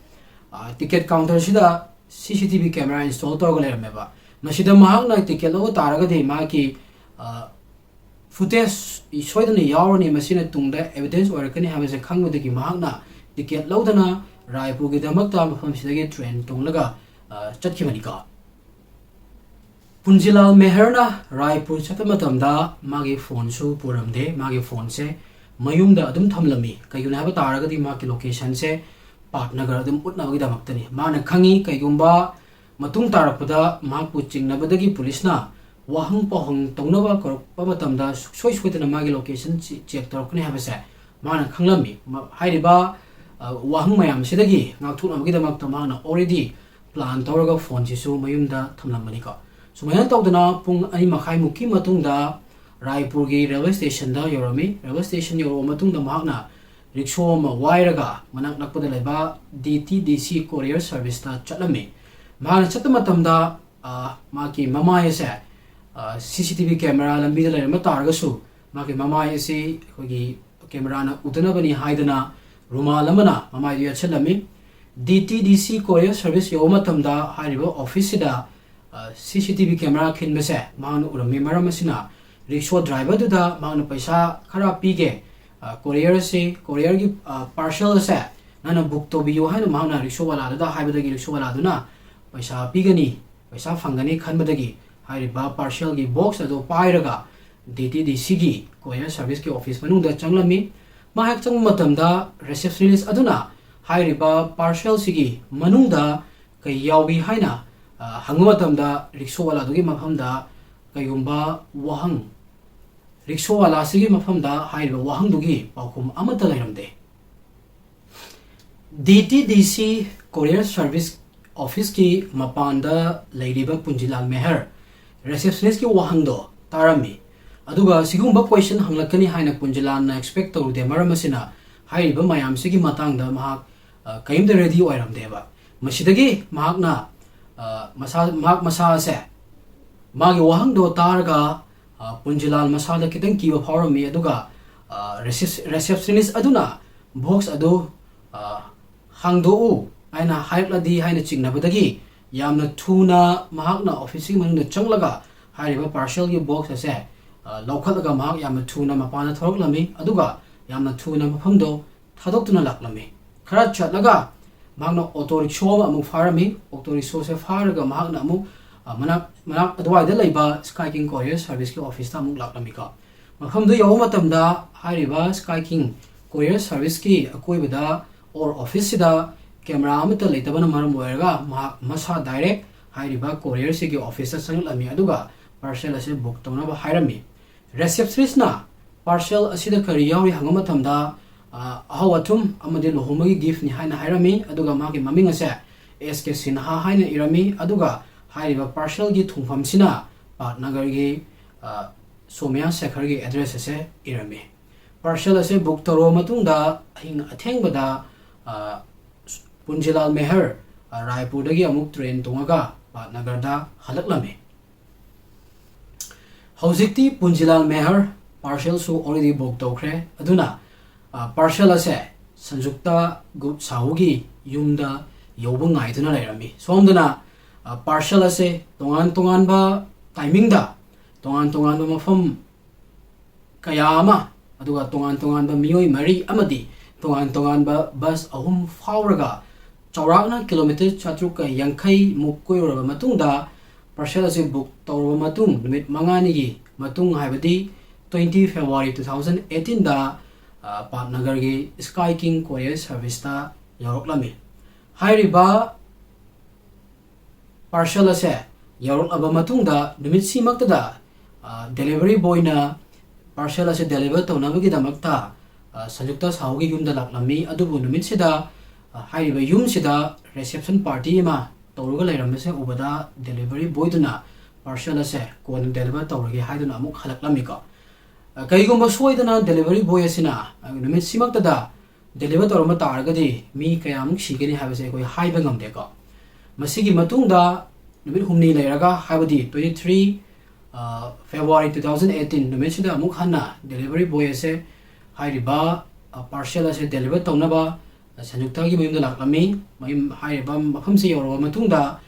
ꯑ, ticket counter ꯁꯤꯗ C C T V camera install ꯇꯧꯔꯒ ꯂꯩꯔꯝꯃꯦꯕ꯫ ꯃꯁꯤꯗ ꯃꯍꯥꯛꯅ ticket ꯂꯧꯕ ꯇꯥꯔꯒꯗꯤ ꯃꯍꯥꯛꯀꯤ, ꯑ, footage ꯁꯣꯏꯗꯅ ꯌꯥꯎꯔꯅꯤ, ꯃꯁꯤꯅ ꯇꯨꯡꯗ evidence ꯑꯣꯏꯔꯛꯀꯅꯤ ꯍꯥꯏꯕꯁꯦ ꯈꯪꯕꯗꯒꯤ ꯃꯍꯥꯛꯅ ticket ꯂꯧꯗꯅ ꯔꯥꯏꯄꯨꯔꯒꯤꯗꯃꯛꯇ ꯃꯐꯝꯁꯤꯗꯒꯤ train ꯇꯣꯡꯂꯒ, ꯑ, ꯆꯠꯈꯤꯕꯅꯤꯀꯣ꯫ ꯄꯨꯟꯖꯤꯂꯥꯜ ꯃꯦꯍꯔꯅ ꯔꯥꯏꯄꯨꯔ ꯆꯠꯄ ꯃꯇꯝꯗ ꯃꯥꯒꯤ phone ꯁꯨ ꯄꯨꯔꯝꯗꯦ꯫ ꯃꯥꯒꯤ phone ꯁꯦ ꯃꯌꯨꯝꯗ ꯑꯗꯨꯝ ꯊꯝꯂꯝꯃꯤ꯫ ꯀꯩꯒꯤꯅꯣ ꯍꯥꯏꯕ ꯇꯥꯔꯒꯗꯤ ꯃꯍꯥꯛꯀꯤ location ꯁꯦ ꯄꯥꯠꯅꯒꯔ ꯑꯗꯨꯝ ꯎꯠꯅꯕꯒꯤꯗꯃꯛꯇꯅꯤ꯫ ꯃꯥꯅ ꯈꯪꯉꯤ, ꯀꯩꯒꯨꯝꯕ ꯃꯇꯨꯡ ꯇꯥꯔꯛꯄꯗ ꯃꯍꯥꯛꯄꯨ ꯆꯤꯡꯅꯕꯗꯒꯤ police ꯅ ꯋꯥꯍꯪ ꯄꯥꯎꯍꯪ ꯇꯧꯅꯕ ꯀꯧꯔꯛꯄ ꯃꯇꯝꯗ ꯁꯨꯡꯁꯣꯏ ꯁꯣꯏꯗꯅ ꯃꯥꯒꯤ location ꯁꯤ check ꯇꯧꯔꯛꯀꯅꯤ ꯍꯥꯏꯕꯁꯦ ꯃꯥꯅ ꯈꯪꯂꯝꯃꯤ꯫ ꯃ-, ꯍꯥꯏꯔꯤꯕ, ꯑ, ꯋꯥꯍꯪ ꯃꯌꯥꯝꯁꯤꯗꯒꯤ ꯉꯥꯛꯊꯣꯛꯅꯕꯒꯤꯗꯃꯛꯇ ꯃꯥꯅ already plan ꯇꯧꯔꯒ phone ꯁꯤꯁꯨ ꯃꯌꯨꯝꯗ ꯊꯝꯂꯝꯕꯅꯤꯀꯣ꯫ ꯁꯨꯃꯥꯏꯅ ꯇꯧꯗꯅ ꯄꯨꯡ ꯑꯅꯤ ꯃꯈꯥꯏꯃꯨꯛꯀꯤ ꯃꯇꯨꯡꯗ ꯔꯥꯏꯄꯨꯔꯒꯤ ꯔꯦꯜꯋꯦ ꯁ꯭ꯇꯦꯁꯟꯗ ꯌꯧꯔꯝꯃꯤ꯫ ꯔꯦꯜꯋꯦ ꯁ꯭ꯇꯦꯁꯟ ꯌꯧꯔꯕ ꯃꯇꯨꯡꯗ ꯃꯍꯥꯛꯅ ꯔꯤꯛꯁꯣ ꯑꯃ ꯋꯥꯏꯔꯒ ꯃꯅꯥꯛ ꯅꯛꯄꯗ ꯂꯩꯕ ꯗꯤ ꯇꯤ ꯗꯤ ꯁꯤ ꯀꯣꯔꯤꯌꯔ ꯁꯔꯚꯤꯁꯇ ꯆꯠꯂꯝꯃꯤ꯫ ꯃꯍꯥꯛꯅ ꯆꯠꯄ ꯃꯇꯝꯗ, ꯑ, ꯃꯍꯥꯛꯀꯤ ꯃꯃꯥꯏ ꯑꯁꯦ, ꯑ, ꯁꯤ ꯁꯤ ꯇꯤ ꯚꯤ ꯀꯦꯃꯦꯔꯥ ꯂꯝꯕꯤꯗ ꯂꯩꯔꯝꯕ ꯇꯥꯔꯒꯁꯨ, ꯃꯍꯥꯛꯀꯤ ꯃꯃꯥꯏ ꯑꯁꯤ ꯑꯩꯈꯣꯏꯒꯤ ꯀꯦꯃꯦꯔꯥꯅ ꯎꯗꯅꯕꯅꯤ ꯍꯥꯏꯗꯅ ꯔꯨꯃꯥꯜ ꯑꯃꯅ ꯃꯃꯥꯏꯗꯨ ꯌꯦꯠꯁꯤꯜꯂꯝꯃꯤ꯫ ꯗꯤ ꯇꯤ ꯗꯤ ꯁꯤ ꯀꯣꯔꯤꯌꯔ ꯁꯔꯚꯤꯁ ꯌꯧꯕ ꯃꯇꯝꯗ ꯍꯥꯏꯔꯤꯕ ꯑꯣꯐꯤꯁꯁꯤꯗ, ꯑ, ꯁꯤ ꯁꯤ ꯇꯤ ꯚꯤ ꯀꯦꯃꯦꯔꯥ ꯈꯤꯟꯕꯁꯦ ꯃꯍꯥꯛꯅ ꯎꯔꯝꯃꯤ꯫ ꯃꯔꯝ ꯑꯁꯤꯅ ꯔꯤꯛꯁꯣ ꯗ꯭ꯔꯥꯏꯚꯔꯗꯨꯗ ꯃꯍꯥꯛꯅ ꯄꯩꯁꯥ ꯈꯔ ꯄꯤꯒꯦ, ꯑ, ꯀꯣꯔꯤꯌꯔ ꯑꯁꯤ, ꯀꯣꯔꯤꯌꯔꯒꯤ, ꯑ, ꯄꯥꯔꯁꯦꯜ ꯑꯁꯦ ꯅꯪꯅ ꯕꯨꯛ ꯇꯧꯕꯤꯌꯨ ꯍꯥꯏꯅ ꯃꯍꯥꯛꯅ ꯔꯤꯛꯁꯣꯋꯥꯂꯥꯗꯨꯗ ꯍꯥꯏꯕꯗꯒꯤ ꯔꯤꯛꯁꯣꯋꯥꯂꯥꯗꯨꯅ ꯄꯩꯁꯥ ꯄꯤꯒꯅꯤ, ꯄꯩꯁꯥ ꯐꯪꯒꯅꯤ ꯈꯟꯕꯗꯒꯤ ꯍꯥꯏꯔꯤꯕ ꯄꯥꯔꯁꯦꯜꯒꯤ ꯕꯣꯛꯁ ꯑꯗꯨ ꯄꯥꯏꯔꯒ ꯗꯤ ꯇꯤ ꯗꯤ ꯁꯤꯒꯤ ꯀꯣꯔꯤꯌꯔ ꯁꯔꯚꯤꯁꯀꯤ ꯑꯣꯐꯤꯁ ꯃꯅꯨꯡꯗ ꯆꯪꯂꯝꯃꯤ꯫ ꯃꯍꯥꯛ ꯆꯪꯕ ꯃꯇꯝꯗ ꯔꯤꯁꯦꯞꯁꯅꯤꯁ ꯑꯗꯨꯅ ꯍꯥꯏꯔꯤꯕ ꯄꯥꯔꯁꯦꯜꯁꯤꯒꯤ ꯃꯅꯨꯡꯗ ꯀꯩ ꯌꯥꯎꯏ ꯍꯥꯏꯅ, ꯑ, ꯍꯪꯕ ꯃꯇꯝꯗ ꯔꯤꯛꯁꯣꯋꯥꯂꯥꯗꯨꯒꯤ ꯃꯐꯝꯗ ꯀꯩꯒꯨꯝꯕ ꯋꯥꯍꯪ, ꯔꯤꯛꯁꯣꯋꯥꯂꯥꯁꯤꯒꯤ ꯃꯐꯝꯗ ꯍꯥꯏꯔꯤꯕ ꯋꯥꯍꯪꯗꯨꯒꯤ ꯄꯥꯎꯈꯨꯝ ꯑꯃꯠꯇ ꯂꯩꯔꯝꯗꯦ꯫ ꯗꯤ ꯇꯤ ꯗꯤ ꯁꯤ ꯀꯣꯔꯤꯌꯔ ꯁꯔꯚꯤꯁ ꯑꯣꯐꯤꯁꯀꯤ ꯃꯄꯥꯟꯗ ꯂꯩꯔꯤꯕ ꯄꯨꯟꯖꯤꯂꯥꯜ ꯃꯦꯍꯔ ꯔꯤꯁꯦꯞꯁꯅꯤꯁꯀꯤ ꯋꯥꯍꯪꯗꯣ ꯇꯥꯔꯝꯃꯤ꯫ ꯑꯗꯨꯒ ꯁꯤꯒꯨꯝꯕ ꯀꯣꯏꯁꯟ ꯍꯪꯂꯛꯀꯅꯤ ꯍꯥꯏꯅ ꯄꯨꯟꯖꯤꯂꯥꯜꯅ ꯑꯦꯛꯁꯄꯦꯛ ꯇꯧꯔꯨꯗꯦ꯫ ꯃꯔꯝ ꯑꯁꯤꯅ ꯍꯥꯏꯔꯤꯕ ꯃꯌꯥꯝꯁꯤꯒꯤ ꯃꯇꯥꯡꯗ ꯃꯍꯥꯛ, ꯑ, ꯀꯔꯤꯝꯇ ꯔꯦꯗꯤ ꯑꯣꯏꯔꯝꯗꯦꯕ꯫ ꯃꯁꯤꯗꯒꯤ ꯃꯍꯥꯛꯅ, ꯑ, ꯃꯁꯥ, ꯃꯍꯥꯛ ꯃꯁꯥ ꯑꯁꯦ ꯃꯥꯒꯤ ꯋꯥꯍꯪꯗꯣ ꯇꯥꯔꯒ, ꯑ, ꯄꯨꯟꯖꯤꯂꯥꯜ ꯃꯁꯥꯗ ꯈꯤꯇꯪ ꯀꯤꯕ ꯐꯥꯎꯔꯝꯃꯤ꯫ ꯑꯗꯨꯒ, ꯑ, ꯔꯤꯁꯤꯞ-, ꯔꯤꯁꯦꯞꯁꯅꯤꯁ ꯑꯗꯨꯅ ꯕꯣꯛꯁ ꯑꯗꯨ, ꯑ, "ꯍꯥꯡꯗꯣꯛꯎ" ꯍꯥꯏꯅ ꯍꯥꯏꯔꯛꯂꯗꯤ ꯍꯥꯏꯅ ꯆꯤꯡꯅꯕꯗꯒꯤ ꯌꯥꯝꯅ ꯊꯨꯅ ꯃꯍꯥꯛꯅ ꯑꯣꯐꯤꯁꯀꯤ ꯃꯅꯨꯡꯗ ꯆꯪꯂꯒ ꯍꯥꯏꯔꯤꯕ ꯄꯥꯔꯁꯦꯜꯒꯤ ꯕꯣꯛꯁ ꯑꯁꯦ, ꯑ, ꯂꯧꯈꯠꯂꯒ ꯃꯍꯥꯛ ꯌꯥꯝꯅ ꯊꯨꯅ ꯃꯄꯥꯟꯗ ꯊꯣꯔꯛꯂꯝꯃꯤ꯫ ꯑꯗꯨꯒ ꯌꯥꯝꯅ ꯊꯨꯅ ꯃꯐꯝꯗꯣ ꯊꯥꯗꯣꯛꯇꯨꯅ ꯂꯥꯛꯂꯝꯃꯤ꯫ ꯈꯔ ꯆꯠꯂꯒ ꯃꯍꯥꯛꯅ ꯑꯣꯇꯣ ꯔꯤꯛꯁꯣ ꯑꯃ ꯑꯃꯨꯛ ꯐꯥꯔꯝꯃꯤ꯫ ꯑꯣꯇꯣ ꯔꯤꯛꯁꯣꯁꯦ ꯐꯥꯔꯒ ꯃꯍꯥꯛꯅ ꯑꯃꯨꯛ, ꯑ, ꯃꯅꯥꯛ, ꯃꯅꯥꯛ ꯑꯗꯨꯋꯥꯏꯗ ꯂꯩꯕ ꯁ꯭ꯀꯥꯏ ꯀꯤꯡ ꯀꯣꯔꯤꯌꯔ ꯁꯔꯚꯤꯁꯀꯤ ꯑꯣꯐꯤꯁꯇ ꯑꯃꯨꯛ ꯂꯥꯛꯂꯝꯃꯤꯀꯣ꯫ ꯃꯐꯝꯗꯨ ꯌꯧꯕ ꯃꯇꯝꯗ ꯍꯥꯏꯔꯤꯕ ꯁ꯭ꯀꯥꯏ ꯀꯤꯡ ꯀꯣꯔꯤꯌꯔ ꯁꯔꯚꯤꯁꯀꯤ ꯑꯀꯣꯏꯕꯗ ꯑꯣꯔ ꯑꯣꯐꯤꯁꯁꯤꯗ ꯀꯦꯃꯦꯔꯥ ꯑꯃꯠꯇ ꯂꯩꯇꯕꯅ ꯃꯔꯝ ꯑꯣꯏꯔꯒ ꯃꯍꯥꯛ ꯃꯁꯥ ꯗꯥꯏꯔꯦꯛ ꯍꯥꯏꯔꯤꯕ ꯀꯣꯔꯤꯌꯔꯁꯤꯒꯤ ꯑꯣꯐꯤꯁꯇ ꯆꯪꯂꯛꯂꯝꯃꯤ꯫ ꯑꯗꯨꯒ ꯄꯥꯔꯁꯦꯜ ꯑꯁꯤ ꯕꯨꯛ ꯇꯧꯅꯕ ꯍꯥꯏꯔꯝꯃꯤ꯫ ꯔꯤꯁꯦꯞꯁꯅꯤꯁꯅ ꯄꯥꯔꯁꯦꯜ ꯑꯁꯤꯗ ꯀꯔꯤ ꯌꯥꯎꯔꯤ ꯍꯪꯕ ꯃꯇꯝꯗ, ꯑ, ꯑꯍꯧ ꯑꯊꯨꯝ ꯑꯃꯗꯤ ꯂꯨꯍꯣꯡꯕꯒꯤ ꯒꯤꯐꯅꯤ ꯍꯥꯏꯅ ꯍꯥꯏꯔꯝꯃꯤ꯫ ꯑꯗꯨꯒ ꯃꯥꯒꯤ ꯃꯃꯤꯡ ꯑꯁꯦ ꯑꯦꯁ ꯀꯦ ꯁꯤꯟꯍꯥ ꯍꯥꯏꯅ ꯏꯔꯝꯃꯤ꯫ ꯑꯗꯨꯒ ꯍꯥꯏꯔꯤꯕ parcelꯒꯤ ꯊꯨꯡꯐꯝꯁꯤꯅ ꯄꯥꯠꯅꯒꯔꯒꯤ, ꯑ, ꯁꯣꯃ꯭ꯌꯥ ꯁꯦꯈꯔꯒꯤ address ꯑꯁꯦ ꯏꯔꯝꯃꯤ꯫ Parcel ꯑꯁꯦ book ꯇꯧꯔꯕ ꯃꯇꯨꯡꯗ ꯑꯍꯤꯡ ꯑꯊꯦꯡꯕꯗ, ꯑ, ꯄꯨꯟꯖꯤꯂꯥꯜ ꯃꯦꯍꯔ, ꯑ, ꯔꯥꯏꯄꯨꯔꯗꯒꯤ ꯑꯃꯨꯛ train ꯇꯣꯡꯉꯒ ꯄꯥꯠꯅꯒꯔꯗ ꯍꯜꯂꯛꯂꯝꯃꯤ꯫ ꯍꯧꯖꯤꯛꯇꯤ ꯄꯨꯟꯖꯤꯂꯥꯜ ꯃꯦꯍꯔ parcelꯁꯨ already book ꯇꯧꯈ꯭ꯔꯦ꯫ ꯑꯗꯨꯅ, ꯑ, parcel ꯑꯁꯦ ꯁꯟꯖꯨꯛꯇ ꯒꯨꯞ ꯁꯥꯍꯨꯒꯤ ꯌꯨꯝꯗ ꯌꯧꯕ ꯉꯥꯏꯗꯨꯅ ꯂꯩꯔꯝꯃꯤ꯫ ꯁꯣꯝꯗꯅ, ꯑ, parcel ꯑꯁꯦ ꯇꯣꯉꯥꯟ ꯇꯣꯉꯥꯟꯕ timingꯗ, ꯇꯣꯉꯥꯟ ꯇꯣꯉꯥꯟꯕ ꯃꯐꯝ ꯀꯌꯥ ꯑꯃ, ꯑꯗꯨꯒ ꯇꯣꯉꯥꯟ ꯇꯣꯉꯥꯟꯕ ꯃꯤꯑꯣꯏ ꯃꯔꯤ ꯑꯃꯗꯤ ꯇꯣꯉꯥꯟ ꯇꯣꯉꯥꯟꯕ bus ꯑꯍꯨꯝ ꯐꯥꯎꯔꯒ ꯆꯥꯎꯔꯥꯛꯅ kilometre ꯆꯥꯇ꯭ꯔꯨꯛꯀ ꯌꯥꯡꯈꯩ ꯃꯨꯛ ꯀꯣꯏꯔꯨꯔꯕ ꯃꯇꯨꯡꯗ, parcel ꯑꯁꯤ book ꯇꯧꯔꯕ ꯃꯇꯨꯡ ꯅꯨꯃꯤꯠ ꯃꯉꯥꯅꯤꯒꯤ ꯃꯇꯨꯡ, ꯍꯥꯏꯕꯗꯤ twenty February two thousand eighteenꯗ, ꯑ, ꯄꯥꯠꯅꯒꯔꯒꯤ Sky King courier serviceꯇ ꯌꯧꯔꯛꯂꯝꯃꯤ꯫ ꯍꯥꯏꯔꯤꯕ parcel ꯑꯁꯦ ꯌꯧꯔꯛꯂꯕ ꯃꯇꯨꯡꯗ ꯅꯨꯃꯤꯠꯁꯤꯃꯛꯇꯗ, ꯑ, delivery boyꯅ parcel ꯑꯁꯦ deliver ꯇꯧꯅꯕꯒꯤꯗꯃꯛꯇ, ꯑ, ꯁꯟꯖꯨꯛꯇ ꯁꯥꯍꯨꯒꯤ ꯌꯨꯝꯗ ꯂꯥꯛꯂꯝꯃꯤ꯫ ꯑꯗꯨꯕꯨ ꯅꯨꯃꯤꯠꯁꯤꯗ, ꯑ, ꯍꯥꯏꯔꯤꯕ ꯌꯨꯝꯁꯤꯗ reception party ꯑꯃ ꯇꯧꯔꯒ ꯂꯩꯔꯝꯕꯁꯦ ꯎꯕꯗ delivery boyꯗꯨꯅ parcel ꯑꯁꯦ ꯀꯣꯟꯅ deliver ꯇꯧꯔꯒꯦ ꯍꯥꯏꯗꯨꯅ ꯑꯃꯨꯛ ꯍꯜꯂꯛꯂꯝꯃꯤꯀꯣ꯫ ꯑ, ꯀꯔꯤꯒꯨꯝꯕ ꯁꯣꯏꯗꯅ delivery boy ꯑꯁꯤꯅ, ꯑ, ꯅꯨꯃꯤꯠꯁꯤꯃꯛꯇꯗ deliver ꯇꯧꯔꯝꯕ ꯇꯥꯔꯒꯗꯤ ꯃꯤ ꯀꯌꯥꯃꯨꯛ ꯁꯤꯒꯅꯤ ꯍꯥꯏꯕꯁꯦ ꯑꯩꯈꯣꯏ ꯍꯥꯏꯕ ꯉꯝꯗꯦꯀꯣ꯫ ꯃꯁꯤꯒꯤ ꯃꯇꯨꯡꯗ ꯅꯨꯃꯤꯠ ꯍꯨꯝꯅꯤ ꯂꯩꯔꯒ, ꯍꯥꯏꯕꯗꯤ twenty three, ꯑ, February two thousand eighteen ꯅꯨꯃꯤꯠꯁꯤꯗ ꯑꯃꯨꯛ ꯍꯟꯅ delivery boy ꯑꯁꯦ ꯍꯥꯏꯔꯤꯕ, ꯑ, parcel ꯑꯁꯦ deliver ꯇꯧꯅꯕ ꯁꯟꯖꯨꯛꯇꯒꯤ ꯃꯌꯨꯝꯗ ꯂꯥꯛꯂꯝꯃꯤ꯫ ꯃꯌꯨꯝ, ꯍꯥꯏꯔꯤꯕ ꯃꯐꯝꯁꯤ ꯌꯧꯔꯕ ꯃꯇꯨꯡꯗ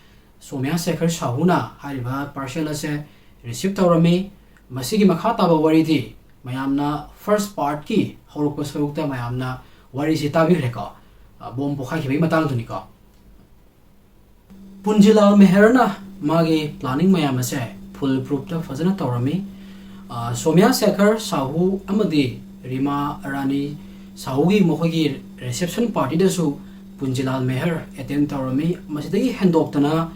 ꯁꯣꯃ꯭ꯌꯥ ꯁꯦꯈꯔ ꯁꯥꯍꯨꯅ ꯍꯥꯏꯔꯤꯕ parcel ꯑꯁꯦ receive ꯇꯧꯔꯝꯃꯤ꯫ ꯃꯁꯤꯒꯤ ꯃꯈꯥ ꯇꯥꯕ ꯋꯥꯔꯤꯗꯤ ꯃꯌꯥꯝꯅ first partꯀꯤ ꯍꯧꯔꯛꯄ ꯁꯔꯨꯛꯇ ꯃꯌꯥꯝꯅ ꯋꯥꯔꯤꯁꯤ ꯇꯥꯕꯤꯈ꯭ꯔꯦꯀꯣ꯫ ꯑ, bomb ꯄꯣꯈꯥꯏꯈꯤꯕꯒꯤ ꯃꯇꯥꯡꯗꯨꯅꯤꯀꯣ꯫ ꯄꯨꯟꯖꯤꯂꯥꯜ ꯃꯦꯍꯔꯅ ꯃꯥꯒꯤ planning ꯃꯌꯥꯝ ꯑꯁꯦ full proofꯇ ꯐꯖꯅ ꯇꯧꯔꯝꯃꯤ꯫ ꯑ, ꯁꯣꯃ꯭ꯌꯥ ꯁꯦꯈꯔ ꯁꯥꯍꯨ ꯑꯃꯗꯤ ꯔꯤꯃꯥ ꯔꯥꯅꯤ ꯁꯥꯍꯨꯒꯤ ꯃꯈꯣꯏꯒꯤ reception partyꯗꯁꯨ ꯄꯨꯟꯖꯤꯂꯥꯜ ꯃꯦꯍꯔ attend ꯇꯧꯔꯝꯃꯤ꯫ ꯃꯁꯤꯗꯒꯤ ꯍꯦꯟꯗꯣꯛꯇꯅ,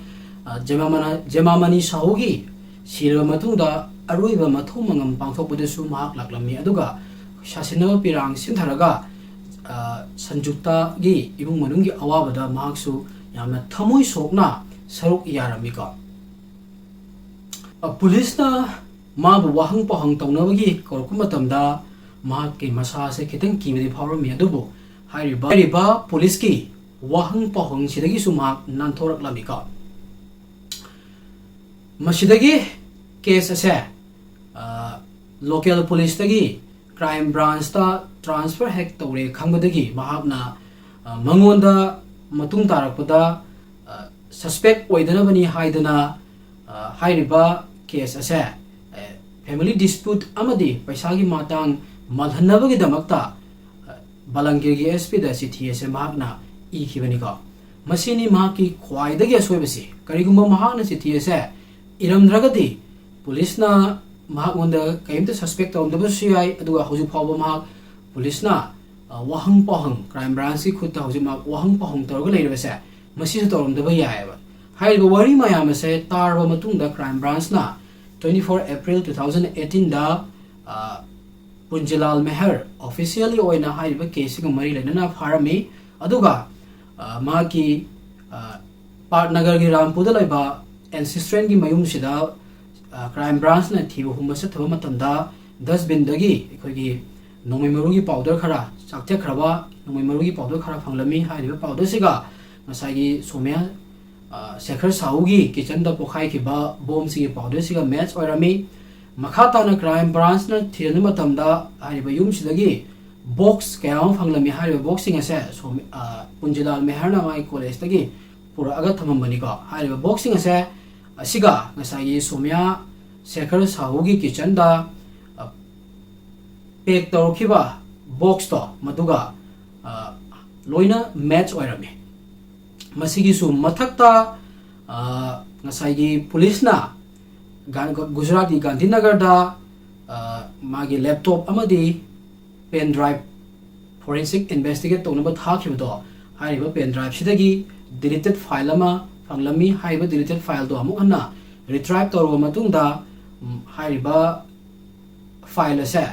ꯑ, ꯖꯦꯃꯥꯃꯅ-, ꯖꯦꯃꯥꯃꯅꯤ ꯁꯥꯍꯨꯒꯤ ꯁꯤꯔꯕ ꯃꯇꯨꯡꯗ ꯑꯔꯣꯏꯕ ꯃꯊꯧ ꯃꯉꯝ ꯄꯥꯡꯊꯣꯛꯄꯗꯁꯨ ꯃꯍꯥꯛ ꯂꯥꯛꯂꯝꯃꯤ꯫ ꯑꯗꯨꯒ ꯁꯥꯁꯤꯟꯅꯕ ꯄꯤꯔꯥꯡ ꯁꯤꯟꯊꯔꯒ, ꯑ, ꯁꯟꯖꯨꯛꯇꯒꯤ ꯏꯃꯨꯡ ꯃꯅꯨꯡꯒꯤ ꯑꯋꯥꯕꯗ ꯃꯍꯥꯛꯁꯨ ꯌꯥꯝꯅ ꯊꯃꯣꯏ ꯁꯣꯛꯅ ꯁꯔꯨꯛ ꯌꯥꯔꯝꯃꯤꯀꯣ꯫ ꯑ, ꯄꯨꯂꯤꯁꯅ ꯃꯥꯕꯨ ꯋꯥꯍꯪ ꯄꯥꯎꯍꯪ ꯇꯧꯅꯕꯒꯤ ꯀꯧꯔꯛꯄ ꯃꯇꯝꯗ ꯃꯍꯥꯛꯀꯤ ꯃꯁꯥꯁꯦ ꯈꯤꯇꯪ ꯀꯤꯕꯗꯤ ꯐꯥꯎꯔꯝꯃꯤ, ꯑꯗꯨꯕꯨ ꯍꯥꯏꯔꯤꯕ, ꯍꯥꯏꯔꯤꯕ ꯄꯨꯂꯤꯁꯀꯤ ꯋꯥꯍꯪ ꯄꯥꯎꯍꯪꯁꯤꯗꯒꯤꯁꯨ ꯃꯍꯥꯛ ꯅꯥꯟꯊꯣꯔꯛꯂꯝꯃꯤꯀꯣ꯫ ꯃꯁꯤꯗꯒꯤ ꯀꯦꯁ ꯑꯁꯦ, ꯑ, ꯂꯣꯀꯦꯜ ꯄꯨꯂꯤꯁꯇꯒꯤ ꯀ꯭ꯔꯥꯏꯝ ꯕ꯭ꯔꯥꯟꯁꯇ ꯇ꯭ꯔꯥꯟꯁꯐꯔ ꯍꯦꯛ ꯇꯧꯔꯦ ꯈꯪꯕꯗꯒꯤ ꯃꯍꯥꯛꯅ, ꯑ, ꯃꯉꯣꯟꯗ ꯃꯇꯨꯡ ꯇꯥꯔꯛꯄꯗ, ꯑ, ꯁꯁꯄꯦꯛ ꯑꯣꯏꯗꯅꯕꯅꯤ ꯍꯥꯏꯗꯅ, ꯑ, ꯍꯥꯏꯔꯤꯕ ꯀꯦꯁ ꯑꯁꯦ, ꯑ, ꯐꯦꯃꯤꯂꯤ ꯗꯤꯁꯄ꯭ꯌꯨꯠ ꯑꯃꯗꯤ ꯄꯩꯁꯥꯒꯤ ꯃꯇꯥꯡ ꯃꯜꯍꯟꯅꯕꯒꯤꯗꯃꯛꯇ, ꯑ, ꯕꯂꯪꯒꯤꯔꯒꯤ ꯑꯦꯁ ꯄꯤꯗ ꯆꯤꯊꯤ ꯑꯁꯦ ꯃꯍꯥꯛꯅ ꯏꯈꯤꯕꯅꯤꯀꯣ꯫ ꯃꯁꯤꯅꯤ ꯃꯍꯥꯛꯀꯤ ꯈ꯭ꯋꯥꯏꯗꯒꯤ ꯑꯁꯣꯏꯕꯁꯤ꯫ ꯀꯔꯤꯒꯨꯝꯕ ꯃꯍꯥꯛꯅ ꯆꯤꯊꯤ ꯑꯁꯦ ꯏꯔꯝꯗ꯭ꯔꯒꯗꯤ ꯄꯨꯂꯤꯁꯅ ꯃꯍꯥꯛꯉꯣꯟꯗ ꯀꯔꯤꯝꯇ ꯁꯁꯄꯦꯛ ꯇꯧꯔꯝꯗꯕꯁꯨ ꯌꯥꯏ, ꯑꯗꯨꯒ ꯍꯧꯖꯤꯛ ꯐꯥꯎꯕ ꯃꯍꯥꯛ ꯄꯨꯂꯤꯁꯅ, ꯑ, ꯋꯥꯍꯪ ꯄꯥꯎꯍꯪ, ꯀ꯭ꯔꯥꯏꯝ ꯕ꯭ꯔꯥꯟꯁꯀꯤ ꯈꯨꯠꯇ ꯍꯧꯖꯤꯛ ꯃꯍꯥꯛ ꯋꯥꯍꯪ ꯄꯥꯎꯍꯪ ꯇꯧꯔꯒ ꯂꯩꯔꯤꯕꯁꯦ, ꯃꯁꯤꯁꯨ ꯇꯧꯔꯝꯗꯕ ꯌꯥꯏꯑꯕ꯫ ꯍꯥꯏꯔꯤꯕ ꯋꯥꯔꯤ ꯃꯌꯥꯝ ꯑꯁꯦ ꯇꯥꯔꯕ ꯃꯇꯨꯡꯗ ꯀ꯭ꯔꯥꯏꯝ ꯕ꯭ꯔꯥꯟꯁꯅ twenty four April two thousand eighteen ꯗ, ꯑ, ꯄꯨꯟꯖꯤꯂꯥꯜ ꯃꯦꯍꯔ ꯑꯣꯐꯤꯁꯤꯌꯦꯜꯂꯤ ꯑꯣꯏꯅ ꯍꯥꯏꯔꯤꯕ ꯀꯦꯁꯁꯤꯒ ꯃꯔꯤ ꯂꯩꯅꯅ ꯐꯥꯔꯝꯃꯤ꯫ ꯑꯗꯨꯒ, ꯑ, ꯃꯍꯥꯛꯀꯤ, ꯑ, ꯄꯥꯠꯅꯒꯔꯒꯤ ꯔꯥꯝꯄꯨꯔꯗ ꯂꯩꯕ ꯑꯦꯟꯁꯤꯁꯇ꯭ꯔꯦꯟꯒꯤ ꯃꯌꯨꯝꯁꯤꯗ, ꯑ, ꯀ꯭ꯔꯥꯏꯝ ꯕ꯭ꯔꯥꯟꯁꯅ ꯊꯤꯕ ꯍꯨꯝꯕ ꯆꯠꯊꯕ ꯃꯇꯝꯗ ꯗꯁꯕꯤꯟꯗꯒꯤ ꯑꯩꯈꯣꯏꯒꯤ ꯅꯣꯡꯃꯩ ꯃꯔꯨꯒꯤ ꯄꯥꯎꯗꯔ ꯈꯔ, ꯆꯥꯛꯊꯦꯛꯈ꯭ꯔꯕ ꯅꯣꯡꯃꯩ ꯃꯔꯨꯒꯤ ꯄꯥꯎꯗꯔ ꯈꯔ ꯐꯪꯂꯝꯃꯤ꯫ ꯍꯥꯏꯔꯤꯕ ꯄꯥꯎꯗꯔꯁꯤꯒ ꯉꯁꯥꯏꯒꯤ ꯁꯣꯃꯤꯌꯥ, ꯑ, ꯁꯦꯈꯔ ꯁꯥꯍꯨꯒꯤ ꯀꯤꯆꯟꯗ ꯄꯣꯈꯥꯏꯈꯤꯕ ꯕꯣꯝꯁꯤꯒꯤ ꯄꯥꯎꯗꯔꯁꯤꯒ ꯃꯦꯠꯆ ꯑꯣꯏꯔꯝꯃꯤ꯫ ꯃꯈꯥ ꯇꯥꯅ ꯀ꯭ꯔꯥꯏꯝ ꯕ꯭ꯔꯥꯟꯁꯅ ꯊꯤꯖꯤꯟꯕ ꯃꯇꯝꯗ ꯍꯥꯏꯔꯤꯕ ꯌꯨꯝꯁꯤꯗꯒꯤ ꯕꯣꯛꯁ ꯀꯌꯥ ꯑꯃ ꯐꯪꯂꯝꯃꯤ꯫ ꯍꯥꯏꯔꯤꯕ ꯕꯣꯛꯁꯁꯤꯡ ꯑꯁꯦ ꯁꯣꯃꯤ-, ꯑ, ꯄꯨꯟꯖꯤꯂꯥꯜ ꯃꯦꯍꯔꯅ ꯃꯥꯒꯤ ꯀꯣꯂꯦꯖꯇꯒꯤ ꯄꯨꯔꯛꯑꯒ ꯊꯝꯃꯝꯕꯅꯤꯀꯣ꯫ ꯍꯥꯏꯔꯤꯕ ꯕꯣꯛꯁꯁꯤꯡ ꯑꯁꯦ, ꯑꯁꯤꯒ ꯉꯁꯥꯏꯒꯤ ꯁꯣꯃꯤꯌꯥ ꯁꯦꯈꯔ ꯁꯥꯍꯨꯒꯤ ꯀꯤꯆꯟꯗ, ꯑ, ꯄꯦꯛ ꯇꯧꯔꯛꯈꯤꯕ ꯕꯣꯛꯁꯇꯣ ꯃꯗꯨꯒ, ꯑ, ꯂꯣꯏꯅ ꯃꯦꯠꯆ ꯑꯣꯏꯔꯝꯃꯤ꯫ ꯃꯁꯤꯒꯤꯁꯨ ꯃꯊꯛꯇ, ꯑ, ꯉꯁꯥꯏꯒꯤ ꯄꯨꯂꯤꯁꯅ ꯒꯥ-, ꯒꯨꯖꯔꯥꯠꯀꯤ ꯒꯥꯟꯙꯤꯅꯒꯔꯗ, ꯑ, ꯃꯥꯒꯤ ꯂꯦꯞꯇꯣꯞ ꯑꯃꯗꯤ ꯄꯦꯟ ꯗ꯭ꯔꯥꯏꯚ ꯐꯣꯔꯦꯟꯁꯤꯛ ꯏꯟꯚꯦꯁꯇꯤꯒꯦꯠ ꯇꯧꯅꯕ ꯊꯥꯈꯤꯕꯗꯣ, ꯍꯥꯏꯔꯤꯕ ꯄꯦꯟ ꯗ꯭ꯔꯥꯏꯚꯁꯤꯗꯒꯤ ꯗꯤꯂꯤꯇꯦꯠ ꯐꯥꯏꯜ ꯑꯃ ꯐꯪꯂꯝꯃꯤ꯫ ꯍꯥꯏꯔꯤꯕ ꯗꯤꯂꯤꯇꯦꯠ ꯐꯥꯏꯜꯗꯣ ꯑꯃꯨꯛ ꯍꯟꯅ ꯔꯤꯇ꯭ꯔꯥꯏꯚ ꯇꯧꯔꯕ ꯃꯇꯨꯡꯗ, ꯎꯝ, ꯍꯥꯏꯔꯤꯕ ꯐꯥꯏꯜ ꯑꯁꯦ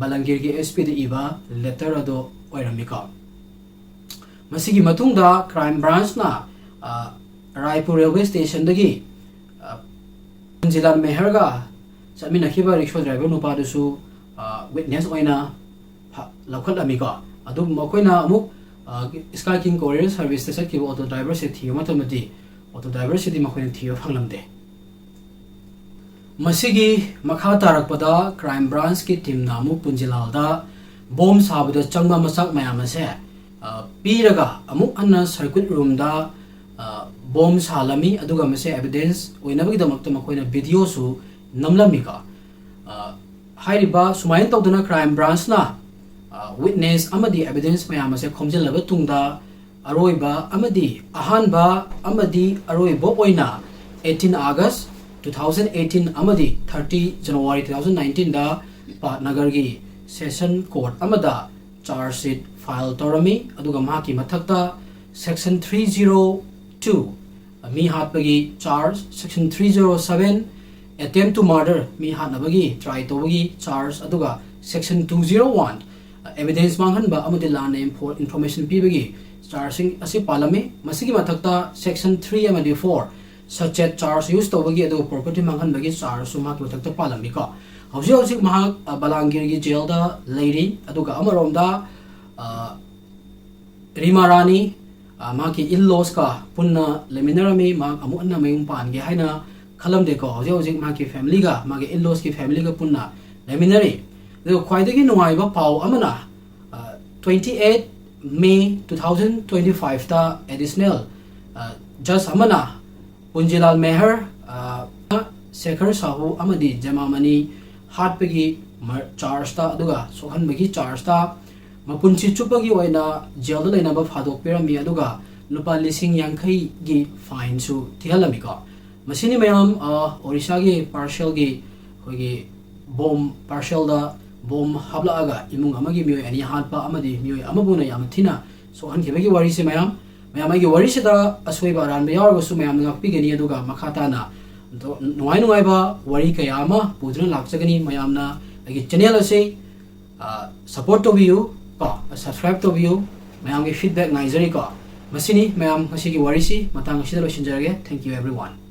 ꯕꯂꯪꯒꯤꯔꯒꯤ ꯑꯦꯁ ꯄꯤꯗ ꯏꯕ ꯂꯦꯇꯔ ꯑꯗꯨ ꯑꯣꯏꯔꯝꯃꯤꯀꯣ꯫ ꯃꯁꯤꯒꯤ ꯃꯇꯨꯡꯗ ꯀ꯭ꯔꯥꯏꯝ ꯕ꯭ꯔꯥꯟꯁꯅ, ꯑ, ꯔꯥꯏꯄꯨꯔ ꯔꯦꯜꯋꯦ ꯁ꯭ꯇꯦꯁꯟꯗꯒꯤ, ꯑ, ꯄꯨꯟꯖꯤꯂꯥꯜ ꯃꯦꯍꯔꯒ ꯆꯠꯃꯤꯟꯅꯈꯤꯕ ꯔꯤꯛꯁꯣ ꯗ꯭ꯔꯥꯏꯚꯔ ꯅꯨꯄꯥꯗꯨꯁꯨ, ꯑ, ꯋꯤꯠꯅꯦꯁ ꯑꯣꯏꯅ ꯐ-, ꯂꯧꯈꯠꯂꯝꯃꯤꯀꯣ꯫ ꯑꯗꯨꯕꯨ ꯃꯈꯣꯏꯅ ꯑꯃꯨꯛ, ꯑ, ꯁ꯭ꯀꯥꯏ ꯀꯤꯡ ꯀꯣꯔꯤꯌꯔ ꯁꯔꯚꯤꯁꯇ ꯆꯠꯈꯤꯕ ꯑꯣꯇꯣ ꯗ꯭ꯔꯥꯏꯚꯔꯁꯦ ꯊꯤꯕ ꯃꯇꯝꯗꯗꯤ ꯑꯣꯇꯣ ꯗ꯭ꯔꯥꯏꯚꯔꯁꯤꯗꯤ ꯃꯈꯣꯏꯅ ꯊꯤꯕ ꯐꯪꯂꯝꯗꯦ꯫ ꯃꯁꯤꯒꯤ ꯃꯈꯥ ꯇꯥꯔꯛꯄꯗ ꯀ꯭ꯔꯥꯏꯝ ꯕ꯭ꯔꯥꯟꯁꯀꯤ ꯇꯤꯝꯅ ꯑꯃꯨꯛ ꯄꯨꯟꯖꯤꯂꯥꯜꯗ ꯕꯣꯝ ꯁꯥꯕꯗ ꯆꯪꯕ ꯃꯆꯥꯛ ꯃꯌꯥꯝ ꯑꯁꯦ, ꯑ, ꯄꯤꯔꯒ ꯑꯃꯨꯛ ꯍꯟꯅ ꯁꯔꯀ꯭ꯌꯨꯠ ꯔꯨꯝꯗ, ꯑ, ꯕꯣꯝ ꯁꯥꯍꯜꯂꯝꯃꯤ꯫ ꯑꯗꯨꯒ ꯃꯁꯤ ꯑꯦꯚꯤꯗꯦꯟꯁ ꯑꯣꯏꯅꯕꯒꯤꯗꯃꯛꯇ ꯃꯈꯣꯏꯅ ꯚꯤꯗꯤꯑꯣꯁꯨ ꯅꯝꯂꯝꯃꯤꯀꯣ꯫ ꯑ, ꯍꯥꯏꯔꯤꯕ ꯁꯨꯃꯥꯏꯅ ꯇꯧꯗꯅ ꯀ꯭ꯔꯥꯏꯝ ꯕ꯭ꯔꯥꯟꯁꯅ, ꯑ, ꯋꯤꯠꯅꯦꯁ ꯑꯃꯗꯤ ꯑꯦꯚꯤꯗꯦꯟꯁ ꯃꯌꯥꯝ ꯑꯁꯦ ꯈꯣꯝꯖꯤꯜꯂꯕ ꯇꯨꯡꯗ, ꯑꯔꯣꯏꯕ ꯑꯃꯗꯤ ꯑꯍꯥꯟꯕ ꯑꯃꯗꯤ ꯑꯔꯣꯏꯕ ꯑꯣꯏꯅ eighteen August two thousand eighteen ꯑꯃꯗꯤ thirty January two thousand nineteenꯗ ꯄꯥꯠꯅꯒꯔꯒꯤ ꯁꯦꯁꯟ ꯀꯣꯔꯠ ꯑꯃꯗ ꯆꯥꯔꯖ ꯁꯤꯠ ꯐꯥꯏꯜ ꯇꯧꯔꯝꯃꯤ꯫ ꯑꯗꯨꯒ ꯃꯍꯥꯛꯀꯤ ꯃꯊꯛꯇ section three zero two, ꯃꯤ ꯍꯥꯠꯄꯒꯤ charge, section three zero seven, attempt to murder, ꯃꯤ ꯍꯥꯠꯅꯕꯒꯤ ꯇ꯭ꯔꯥꯏ ꯇꯧꯕꯒꯤ ꯆꯥꯔꯖ, ꯑꯗꯨꯒ section two zero one, evidence ꯃꯥꯡꯍꯟꯕ ꯑꯃꯗꯤ ꯂꯥꯟꯅ ꯏꯟꯐꯣ-, ꯏꯟꯐꯣꯔꯃꯦꯁꯟ ꯄꯤꯕꯒꯤ ꯆꯥꯔꯖꯁꯤꯡ ꯑꯁꯤ ꯄꯥꯜꯂꯝꯃꯤ꯫ ꯃꯁꯤꯒꯤ ꯃꯊꯛꯇ section three ꯑꯃꯗꯤ four, ꯁꯆꯦꯠ ꯆꯥꯔꯖ ꯌꯨꯁ ꯇꯧꯕꯒꯤ ꯑꯗꯨꯒ ꯄ꯭ꯔꯣꯄꯔꯇꯤ ꯃꯥꯡꯍꯟꯕꯒꯤ ꯆꯥꯔꯖꯁꯨ ꯃꯍꯥꯛꯀꯤ ꯃꯊꯛꯇ ꯄꯥꯜꯂꯝꯃꯤꯀꯣ꯫ ꯍꯧꯖꯤꯛ ꯍꯧꯖꯤꯛ ꯃꯍꯥꯛ, ꯑ, ꯕꯂꯥꯡꯒꯤꯔꯒꯤ ꯖꯦꯜꯗ ꯂꯩꯔꯤ꯫ ꯑꯗꯨꯒ ꯑꯃꯔꯣꯝꯗ, ꯑ, ꯔꯤꯃꯥ ꯔꯥꯅꯤ, ꯑ, ꯃꯍꯥꯛꯀꯤ ꯏꯟ ꯂꯣꯁꯀ ꯄꯨꯟꯅ ꯂꯩꯃꯤꯟꯅꯔꯝꯃꯤ꯫ ꯃꯍꯥꯛ ꯑꯃꯨꯛ ꯍꯟꯅ ꯃꯌꯨꯝ ꯄꯥꯟꯒꯦ ꯍꯥꯏꯅ ꯈꯜꯂꯝꯗꯦꯀꯣ꯫ ꯍꯧꯖꯤꯛ ꯍꯧꯖꯤꯛ ꯃꯍꯥꯛꯀꯤ ꯐꯦꯃꯤꯂꯤꯒ, ꯃꯥꯒꯤ ꯏꯟ ꯂꯣꯁꯀꯤ ꯐꯦꯃꯤꯂꯤꯒ ꯄꯨꯟꯅ ꯂꯩꯃꯤꯟꯅꯔꯤ꯫ ꯑꯗꯨꯒ ꯈ꯭ꯋꯥꯏꯗꯒꯤ ꯅꯨꯡꯉꯥꯏꯕ ꯄꯥꯎ ꯑꯃꯅ, ꯑ, twenty eight May two thousand twenty fiveꯇ additional, ꯑ, ꯖꯖ ꯑꯃꯅ ꯄꯨꯟꯖꯤꯂꯥꯜ ꯃꯦꯍꯔ, ꯑ, ꯁꯦꯈꯔ ꯁꯥꯍꯨ ꯑꯃꯗꯤ ꯖꯦꯃꯥꯃꯅꯤ ꯍꯥꯠꯄꯒꯤ ꯃꯔ-, ꯆꯥꯔꯖꯇ ꯑꯗꯨꯒ ꯁꯣꯛꯍꯟꯕꯒꯤ ꯆꯥꯔꯖꯇ ꯃꯄꯨꯟꯁꯤ ꯆꯨꯞꯄꯒꯤ ꯑꯣꯏꯅ ꯖꯦꯜꯗ ꯂꯩꯅꯕ ꯐꯥꯗꯣꯛꯄꯤꯔꯝꯃꯤ꯫ ꯑꯗꯨꯒ ꯂꯨꯄꯥ ꯂꯤꯁꯤꯡ ꯌꯥꯡꯈꯩꯒꯤ ꯐꯥꯏꯟꯁꯨ ꯊꯤꯍꯜꯂꯝꯃꯤꯀꯣ꯫ ꯃꯁꯤꯅꯤ ꯃꯌꯥꯝ, ꯑ, ꯑꯣꯔꯤꯁꯥꯒꯤ ꯄꯥꯔꯁꯦꯜꯒꯤ ꯑꯩꯈꯣꯏꯒꯤ ꯕꯣꯝ, ꯄꯥꯔꯁꯦꯜꯗ ꯕꯣꯝ ꯍꯥꯞꯂꯛꯑꯒ ꯏꯃꯨꯡ ꯑꯃꯒꯤ ꯃꯤꯑꯣꯏ ꯑꯅꯤ ꯍꯥꯠꯄ ꯑꯃꯗꯤ ꯃꯤꯑꯣꯏ ꯑꯃꯕꯨꯅ ꯌꯥꯝꯅ ꯊꯤꯅ ꯁꯣꯛꯍꯟꯈꯤꯕꯒꯤ ꯋꯥꯔꯤꯁꯦ ꯃꯌꯥꯝ꯫ ꯃꯌꯥꯝ, ꯑꯩꯒꯤ ꯋꯥꯔꯤꯁꯤꯗ ꯑꯁꯣꯏꯕ ꯑꯔꯥꯟꯕ ꯌꯥꯎꯔꯒꯁꯨ ꯃꯌꯥꯝꯅ ꯉꯥꯛꯄꯤꯒꯅꯤ꯫ ꯑꯗꯨꯒ ꯃꯈꯥ ꯇꯥꯅ ꯅꯨꯡꯉꯥꯏ ꯅꯨꯡꯉꯥꯏꯕ ꯋꯥꯔꯤ ꯀꯌꯥ ꯑꯃ ꯄꯨꯗꯨꯅ ꯂꯥꯛꯆꯒꯅꯤ꯫ ꯃꯌꯥꯝꯅ ꯑꯩꯒꯤ ꯆꯦꯅꯦꯜ ꯑꯁꯤ, ꯑ, ꯁꯞꯄꯣꯔꯠ ꯇꯧꯕꯤꯌꯨ ꯀꯣ, ꯁꯕꯁꯀ꯭ꯔꯥꯏꯕ ꯇꯧꯕꯤꯌꯨ꯫ ꯃꯌꯥꯝꯒꯤ ꯐꯤꯗꯕꯦꯛ ꯉꯥꯏꯖꯔꯤꯀꯣ꯫ ꯃꯁꯤꯅꯤ ꯃꯌꯥꯝ, ꯉꯁꯤꯒꯤ ꯋꯥꯔꯤꯁꯤ ꯃꯇꯥꯡ ꯑꯁꯤꯗ ꯂꯣꯏꯁꯤꯟꯖꯔꯒꯦ꯫ Thank you everyone.